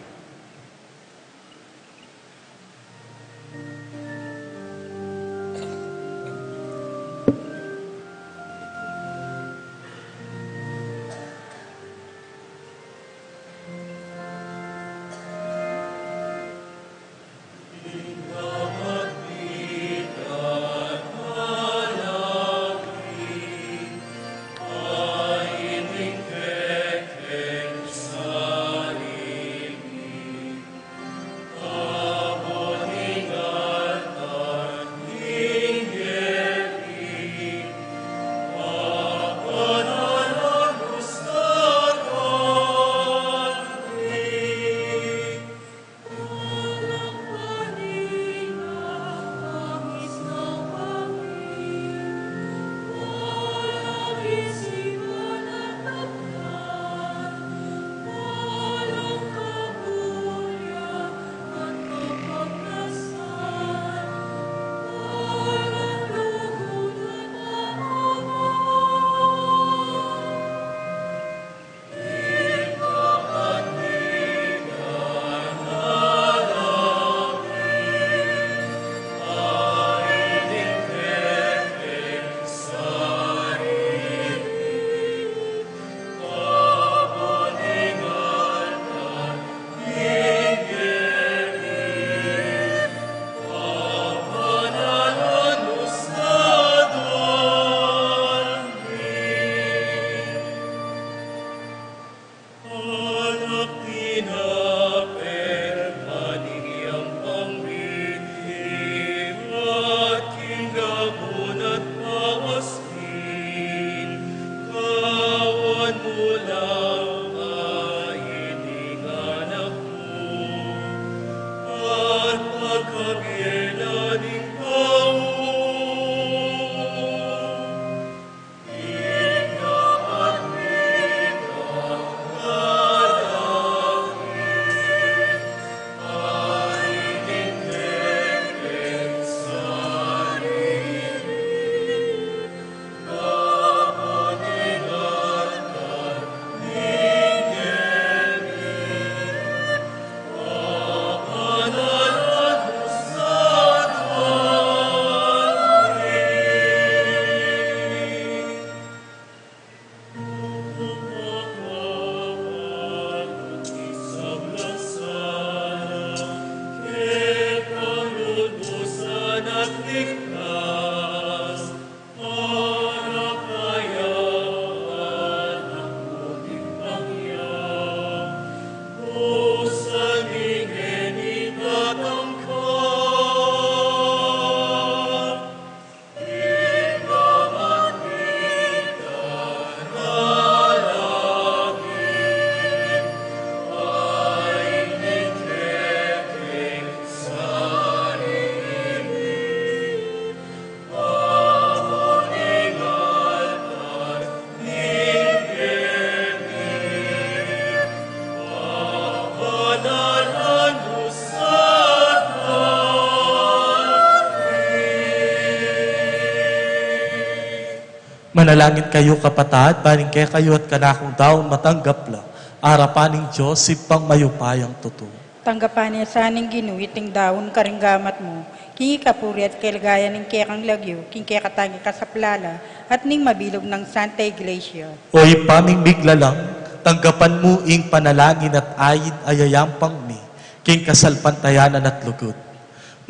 Manalangin kayu, kapatad, ban ing kekayu at kanakung daun matanggap la arapan ning Dios Ibpang mayupayang tutu. Tanggapan na sa ning Ginu iting daun karing gamat mu, king ikapuri at kaligayan ning kekang lagyu, king kekatang ikasaplala, at ning mabilug nang Santa Iglesia. O Ibpa ming miglalang, tanggapan mu ing panalangin at ain a yayampang mi king kasalpantayanan at lugud.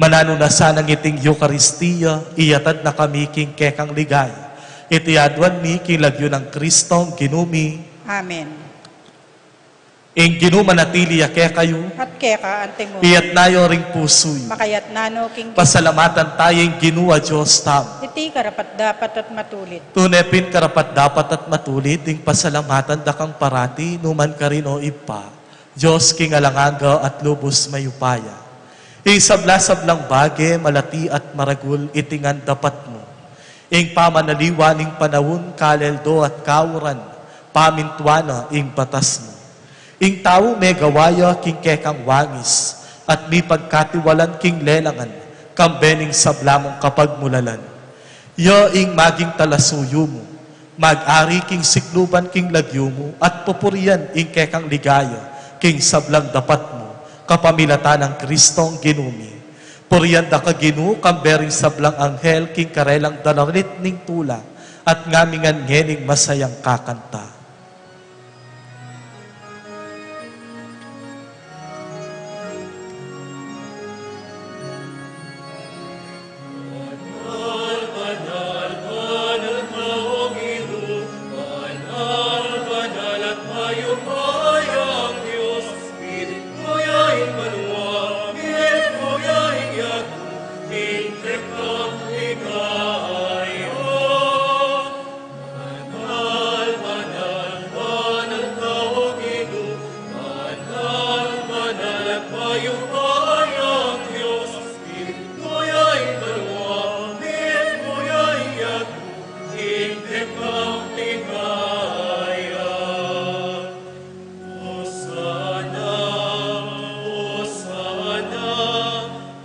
Mananu na sanang iting Eukaristia, iyatad na kami king kekang ligaya. Iti aduan mi king lagyu nang Kristong Ginu mi. Amen. Ing Ginu manatili ya kekayu. At keka antimu. Iyatna yu ring pusu yu. Makayatna no king Pasalamatan taya ing Ginu a Dios tamu. Iti karapat-dapat at matulid. Tune pin karapat-dapat at matulid ing pasalamatan da kang parati, numan karin, O Ibpa, Dios king alang angga at lubus mayupaya. Ing sabla-sablang bage, malati at maragul, iti ngan dapat mu. Ing pamanaliwa ning panaun, kaleldo at kauran, pamintuan na ing batas mu. Ing tau megawa ya king kekang wangis, at mipagkatiwalan king lelangan, kambe ning sabla mung kapagmulalan. Ya ing maging talasuyu mu, mag-ari king sikluban king lagyu mu, at pupurian ing kekang ligaya king sablang dapat mu, kapamilatan nang Kristong Ginu mi. Purian da ka Ginu, kambe ring sablang anghel king karelang dalarit ning tula, at ngamingan ngening masayang kakanta. Hosanna, Hosanna,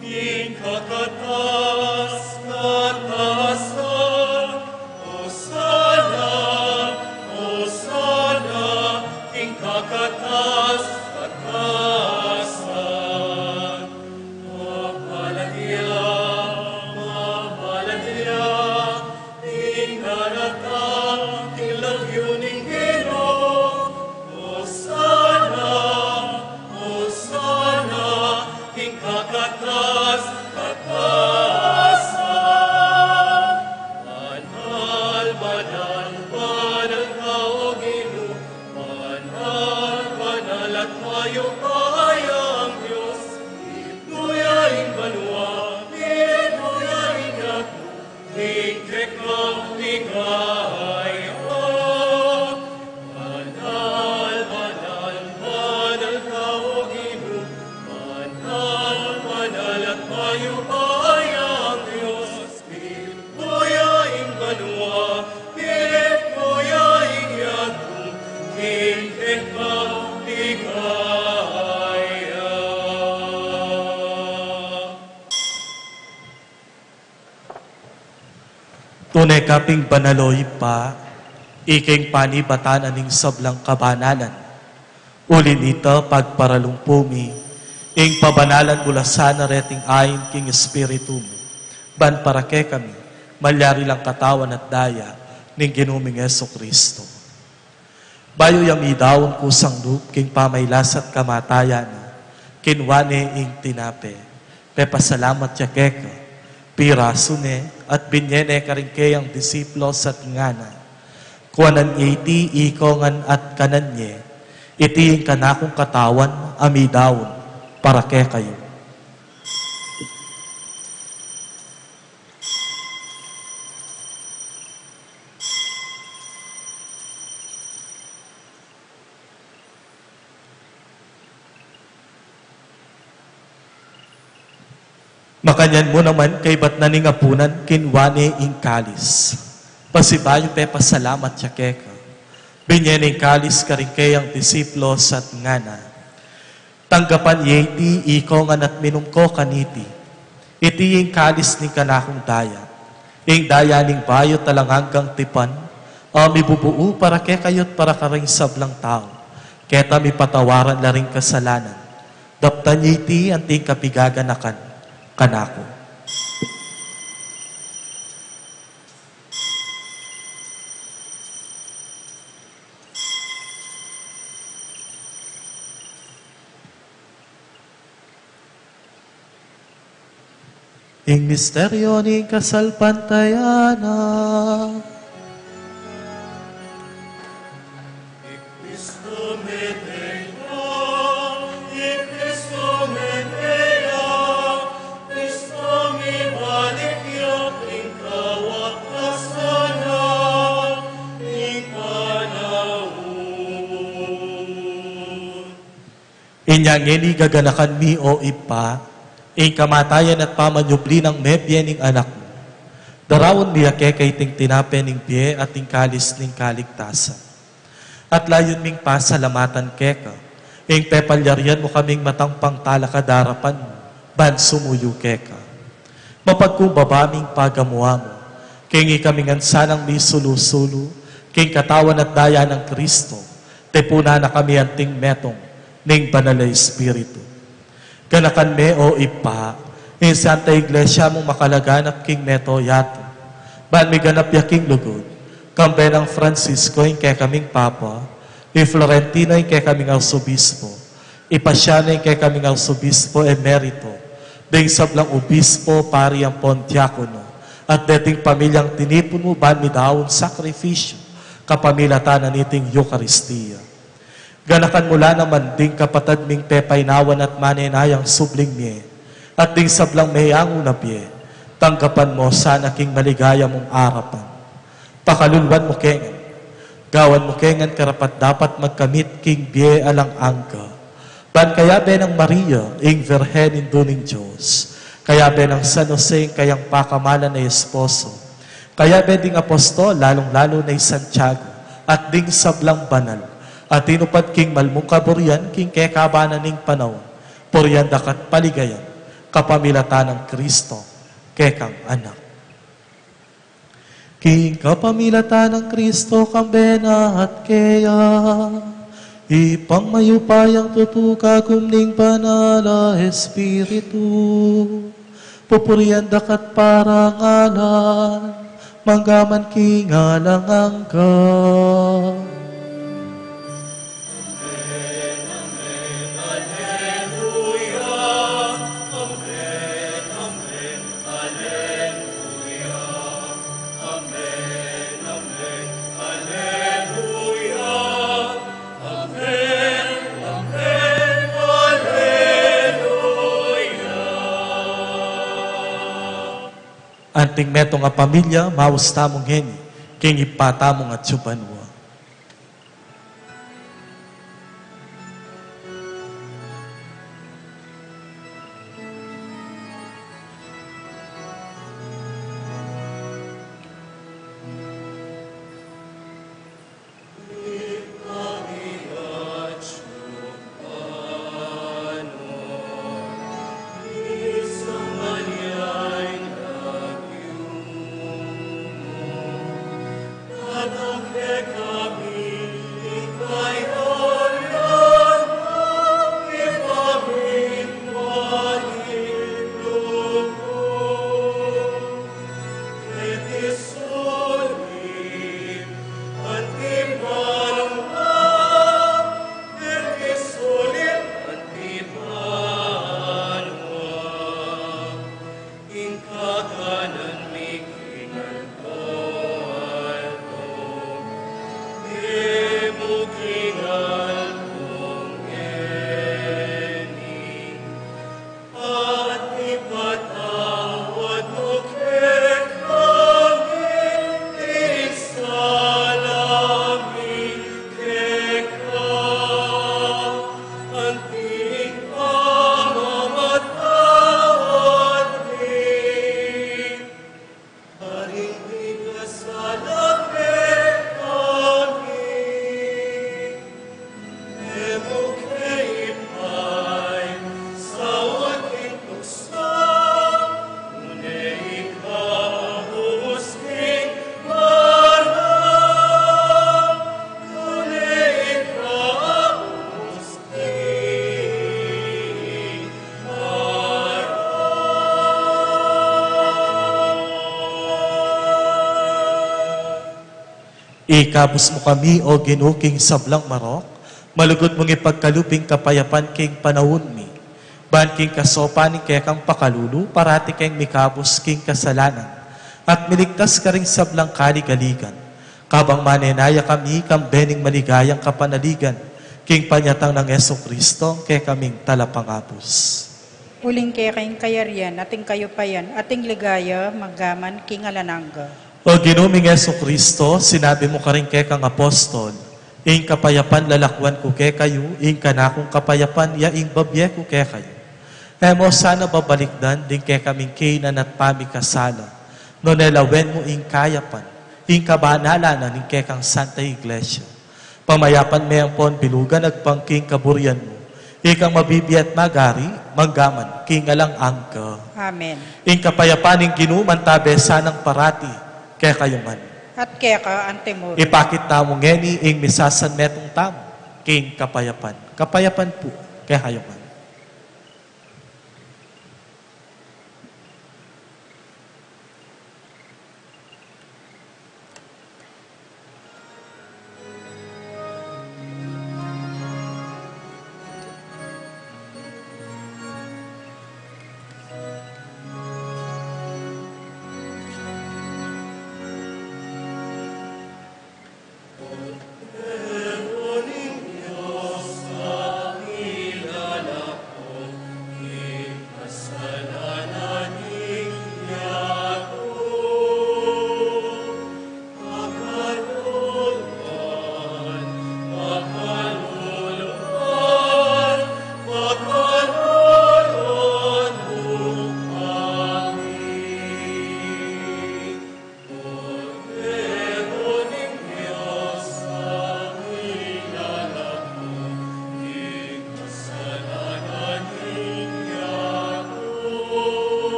king kakatas-katasan. Hosanna, Hosanna, king kakatas-katasan. Mapalad ya, mapalad ya, ing daratang king lagyu ning Ginu. Hosanna, Hosanna, king kakatas-katasan. Banal, banal, banal ka, O Ginu, banal, banal at mayupayang Dios. Ibnu ya ing banua, ibnu ya ing yatu, king kekang ligaya. Banal, banal, banal ka, O Ginu, banal, banal at mayupayang Dios. Ibnu ya ing banua, ibnu ya ing yatu, king kekang ligaya. Tune ka pin banal, O Ibpa, ika ing panibatan na ning sablang kabanalan. Uli na nita, pagparalumpu mi ing pabanalan mu la sana reting ain king Espiritu mu, ban para kekami malyari lang katawan at daya ning Ginu ming Jesucristo. Bayu ya midaun kusang lub king pamailas at kamatayan na, kinua ne ing tinape, pepasalamat ya keka, pirasu ne, at binye ne karing keyang disipulus at ngana: Kuanan ye iti ikongan at kanan ye, iti ing kanakung katawan a midaun para kekayu. Makanyan mu naman, kaybat na ning apunan, kinua ne ing kalis. Pasibayu pepasalamat ya keka, binye ne ing kalis karing keyang disipulus at ngana: Tanggapan ye iti ikongan at minum ko kaniti. Iti ing kalis ning kanakung daya, Ing daya ning bayu't alang anggang tipan, a mibubuu para kekayu at para karing sablang tau, keta mipatawaran la ring kasalanan. Daptan ye iti anting kapigaganakan kanaku. Ing misteryo ning kasalpantayanan. I Kristo mete ya, i Kristo mete ya, Kristo mibalik ya king kawakasan na ning panaun. Inya ngeni gaganakan mi, o Ibpa, ing kamatayan at pamanyubli nang mebie ning Anak mu. Daraun mi ya keka iting tinape ning bie at ing kalis ning kaligtasan. At layun ming pasalamatan keka ing pepalyarian mu kaming matang pangtalakad king arapan mu ban sumuyu keka. Mapagkumbaba ming pagamu-amu king ikami ngan sanang misulu-sulu king katawan at daya nang Kristo, tipunan na kami anting metung ning Banal a Espiritu. Ganakan me, o Ibpa, ing Santa Iglesia mung makalaganap king mabilug a yatu, ban miganap ya king lugud, kambe nang Francisco ing kekaming Papa, i Florentino ing kekaming Arsobispo, i Paciano ing kekaming Arsobispo Emerito, ding sablang obispo, pari ampon diakono, at deting pamilyang tinipun mu ban midaun sakrifisyu kapamilatan na niting Eukaristia. Ganakan mu la naman ding kapatad ming pepainawan at manenayang subling mie, at ding sablang meyangu na bie, tanggapan mu sana king maligaya mung arapan. Pakaluluan mu ke ngan, gawan mu ke ngan karapat-dapat magkamit king bie alang angga. Ban kayabe nang Maria, ing Virgen Indu ning Dios, kayabe nang San Jose, ing kayang pakamalan a esposo, kayabe ding apostol, lalung-lalu na i Santiago, at ding sablang banal a tinupad king malmung kaburian king kekaban na ning panaun, purian daka at paligayan kapamilatan nang Kristo, kekang Anak. King kapamilatan nang Kristo, kambe na at keya, Ibpang mayupayang tutu, kagum ning Banal a Espiritu, pupurian daka at parangalan, mangga man king alang angga. Anting metung a pamilya, maus tamu ngeni king Ibpa tamung atsu banua. Ikabus mu kami, O Ginu, king sablang marok, malugud mung ipagkalub ing kapayapan king panaun mi. Ban king kasaupan ning kekang pakalulu, parati keng mikabus king kasalanan, at miligtas karing sablang kaligaligan. Kabang manenaya kami kambe ning maligayang kapanaligan, king panyatang nang Jesucristo, kekaming talapangabus. Uling keka ing kayarian, at ing kayupayan, at ing ligaya, mangga man king alang angga. O Ginu ming Jesucristo, sinabi mu karing kekang apostol, "Ing kapayapan lalakwan ku kekayu, ing kanakung kapayapan ya ing babie ku kekayu." E mu sana babalikdan ding kekaming kainan at pamikasala, nune lawen mu ing kayapan, ing kabanalan na ning kekang Santa Iglesia. Pamayapan me ampon bilugan agpang king kaburian mu, ikang mabibie at magari, mangga man king alang angga. Amen. Ing kapayapan ning Ginu mantabe sanang parati kekayu ngan. At keka antimurin. Ipakit tamu ngeni ing misasanmetung tamu king kapayapan. Kapayapan pu kekayu ngan.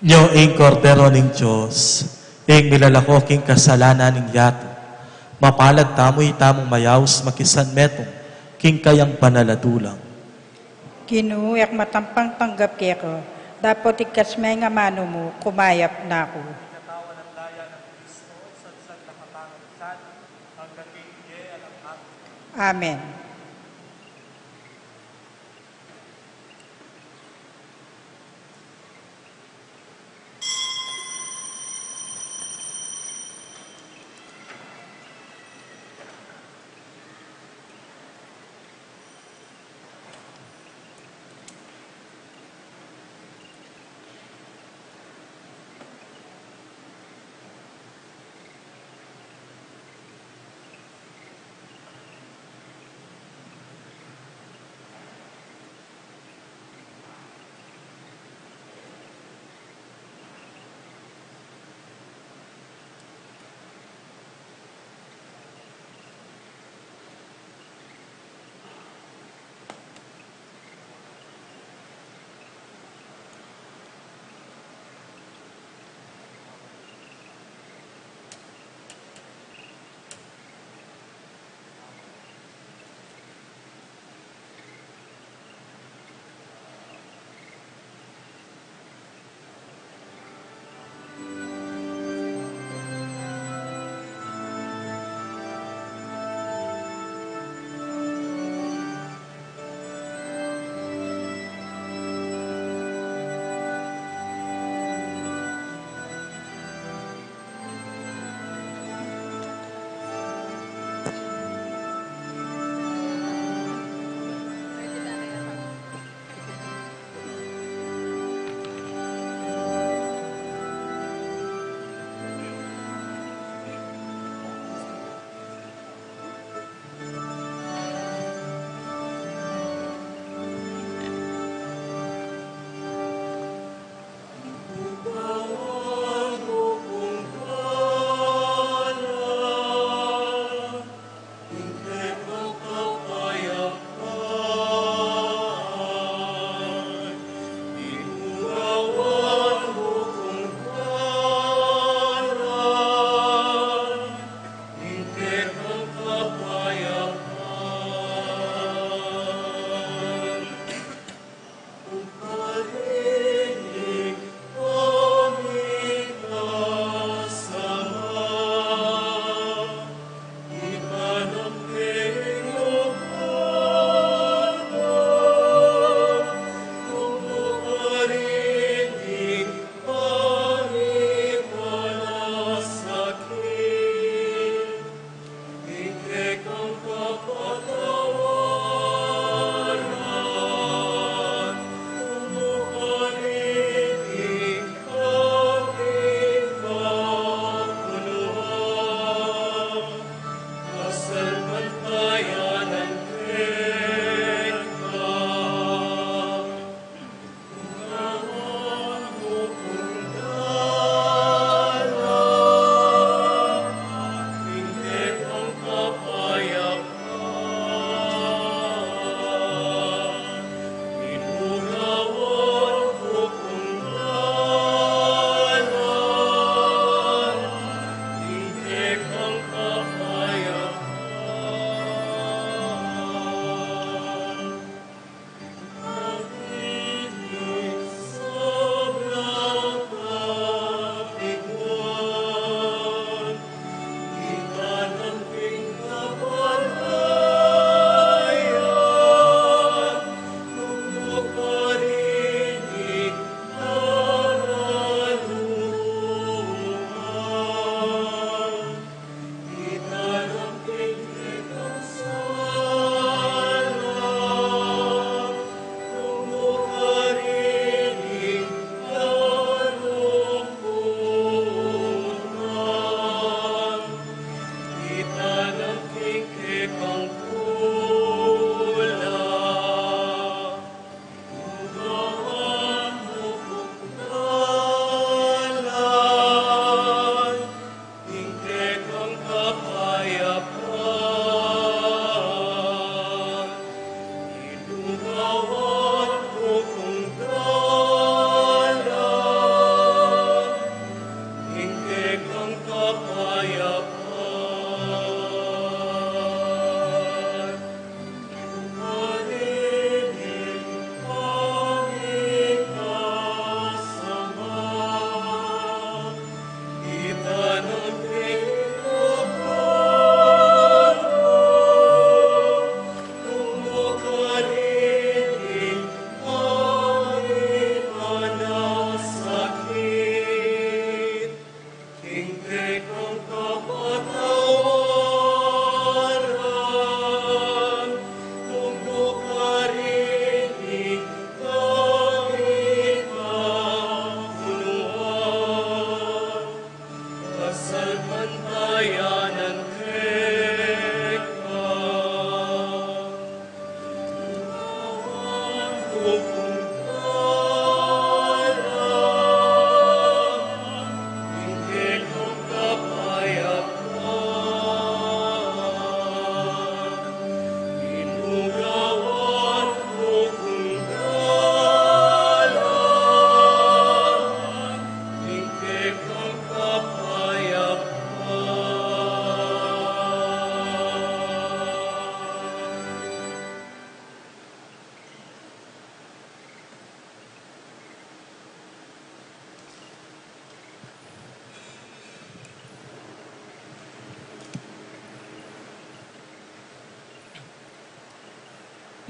Nyo ing Kordero ning Dios, ing milalako king kasalanan ning yatu. Mapalad tamu, itamung mayaus makisanmetung king kayang banal a dulang. Ginu, e ku matampang tanggap keka, dapot igkas me ing amanu mu, kumayap na ku. Amen.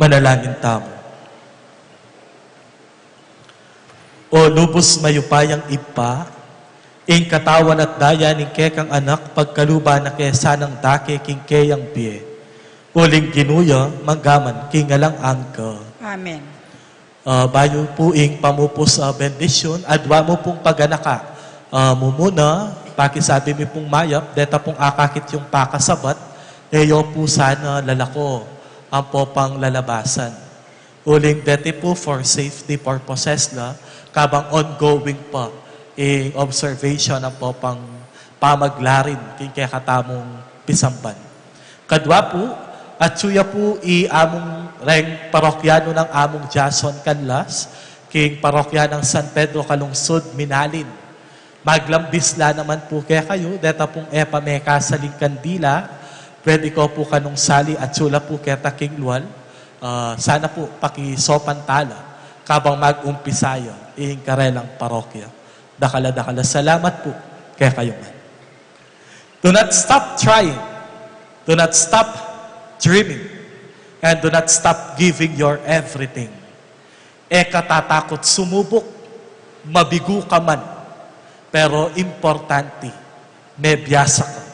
Manalangin tamu. O lubus mayupayang Ibpa, ing katawan at daya ning kekang Anak, pagkaluban na ke sanang dake king keyang bie. Uling Ginu ya, manggaman king alang angga. Amen. Ah, bayu pu ing pamupus, ah, bendisyun, adwa mu pung paganaka. Ah, mumuna, pakisabi mi pung mayap, deta pung akakit yung pakasabat, e yo pu sana lalako ampo panglalabasan. Uling deti pu for safety purposes la, kabang ongoing pa ing observation ampo pang pamaglarin king kekatamung pisamban. Kadwa pu, atyu ya pu i amung reng parokyanu nang Among Jason Canlas, king parokya nang San Pedro Calungsod, Minalin. Maglambis la naman pu kekayu, deta pung e pa mekasaling kandila, pwede ko pu kanung sali atyu la pu keta king lual, ah, sana pu pakisopan tala, kabang mag-umpisa ya ing karelang parokya. Dakal a dakal a salamat pu kekayu ngan. Do not stop trying. Do not stop dreaming. And do not stop giving your everything. E ka tatakut sumubuk, mabigu ka man. Pero importante, mebiasa ka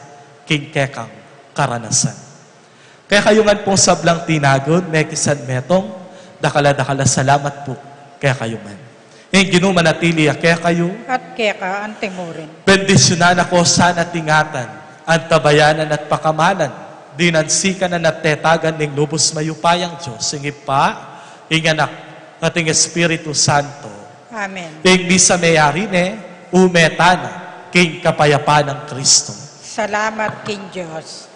king kekang karanasan. Kekayu ngan pung sablang tinagun, mekisan metung, dakal a dakal a salamat pu kekayu ngan. Ing Ginu manatili ya kekayu. At keka antimurin. Bendisyunan na ko sana at ingatan, antabayanan at pakamalan, dinan sikanan at tetagan ning lubus mayupayang Dios, ing Ibpa, ing Anak, at ing Espiritu Santo. Amen. Ing misa meyari ne, ume tana king kapayapan nang Kristo. Salamat king Dios.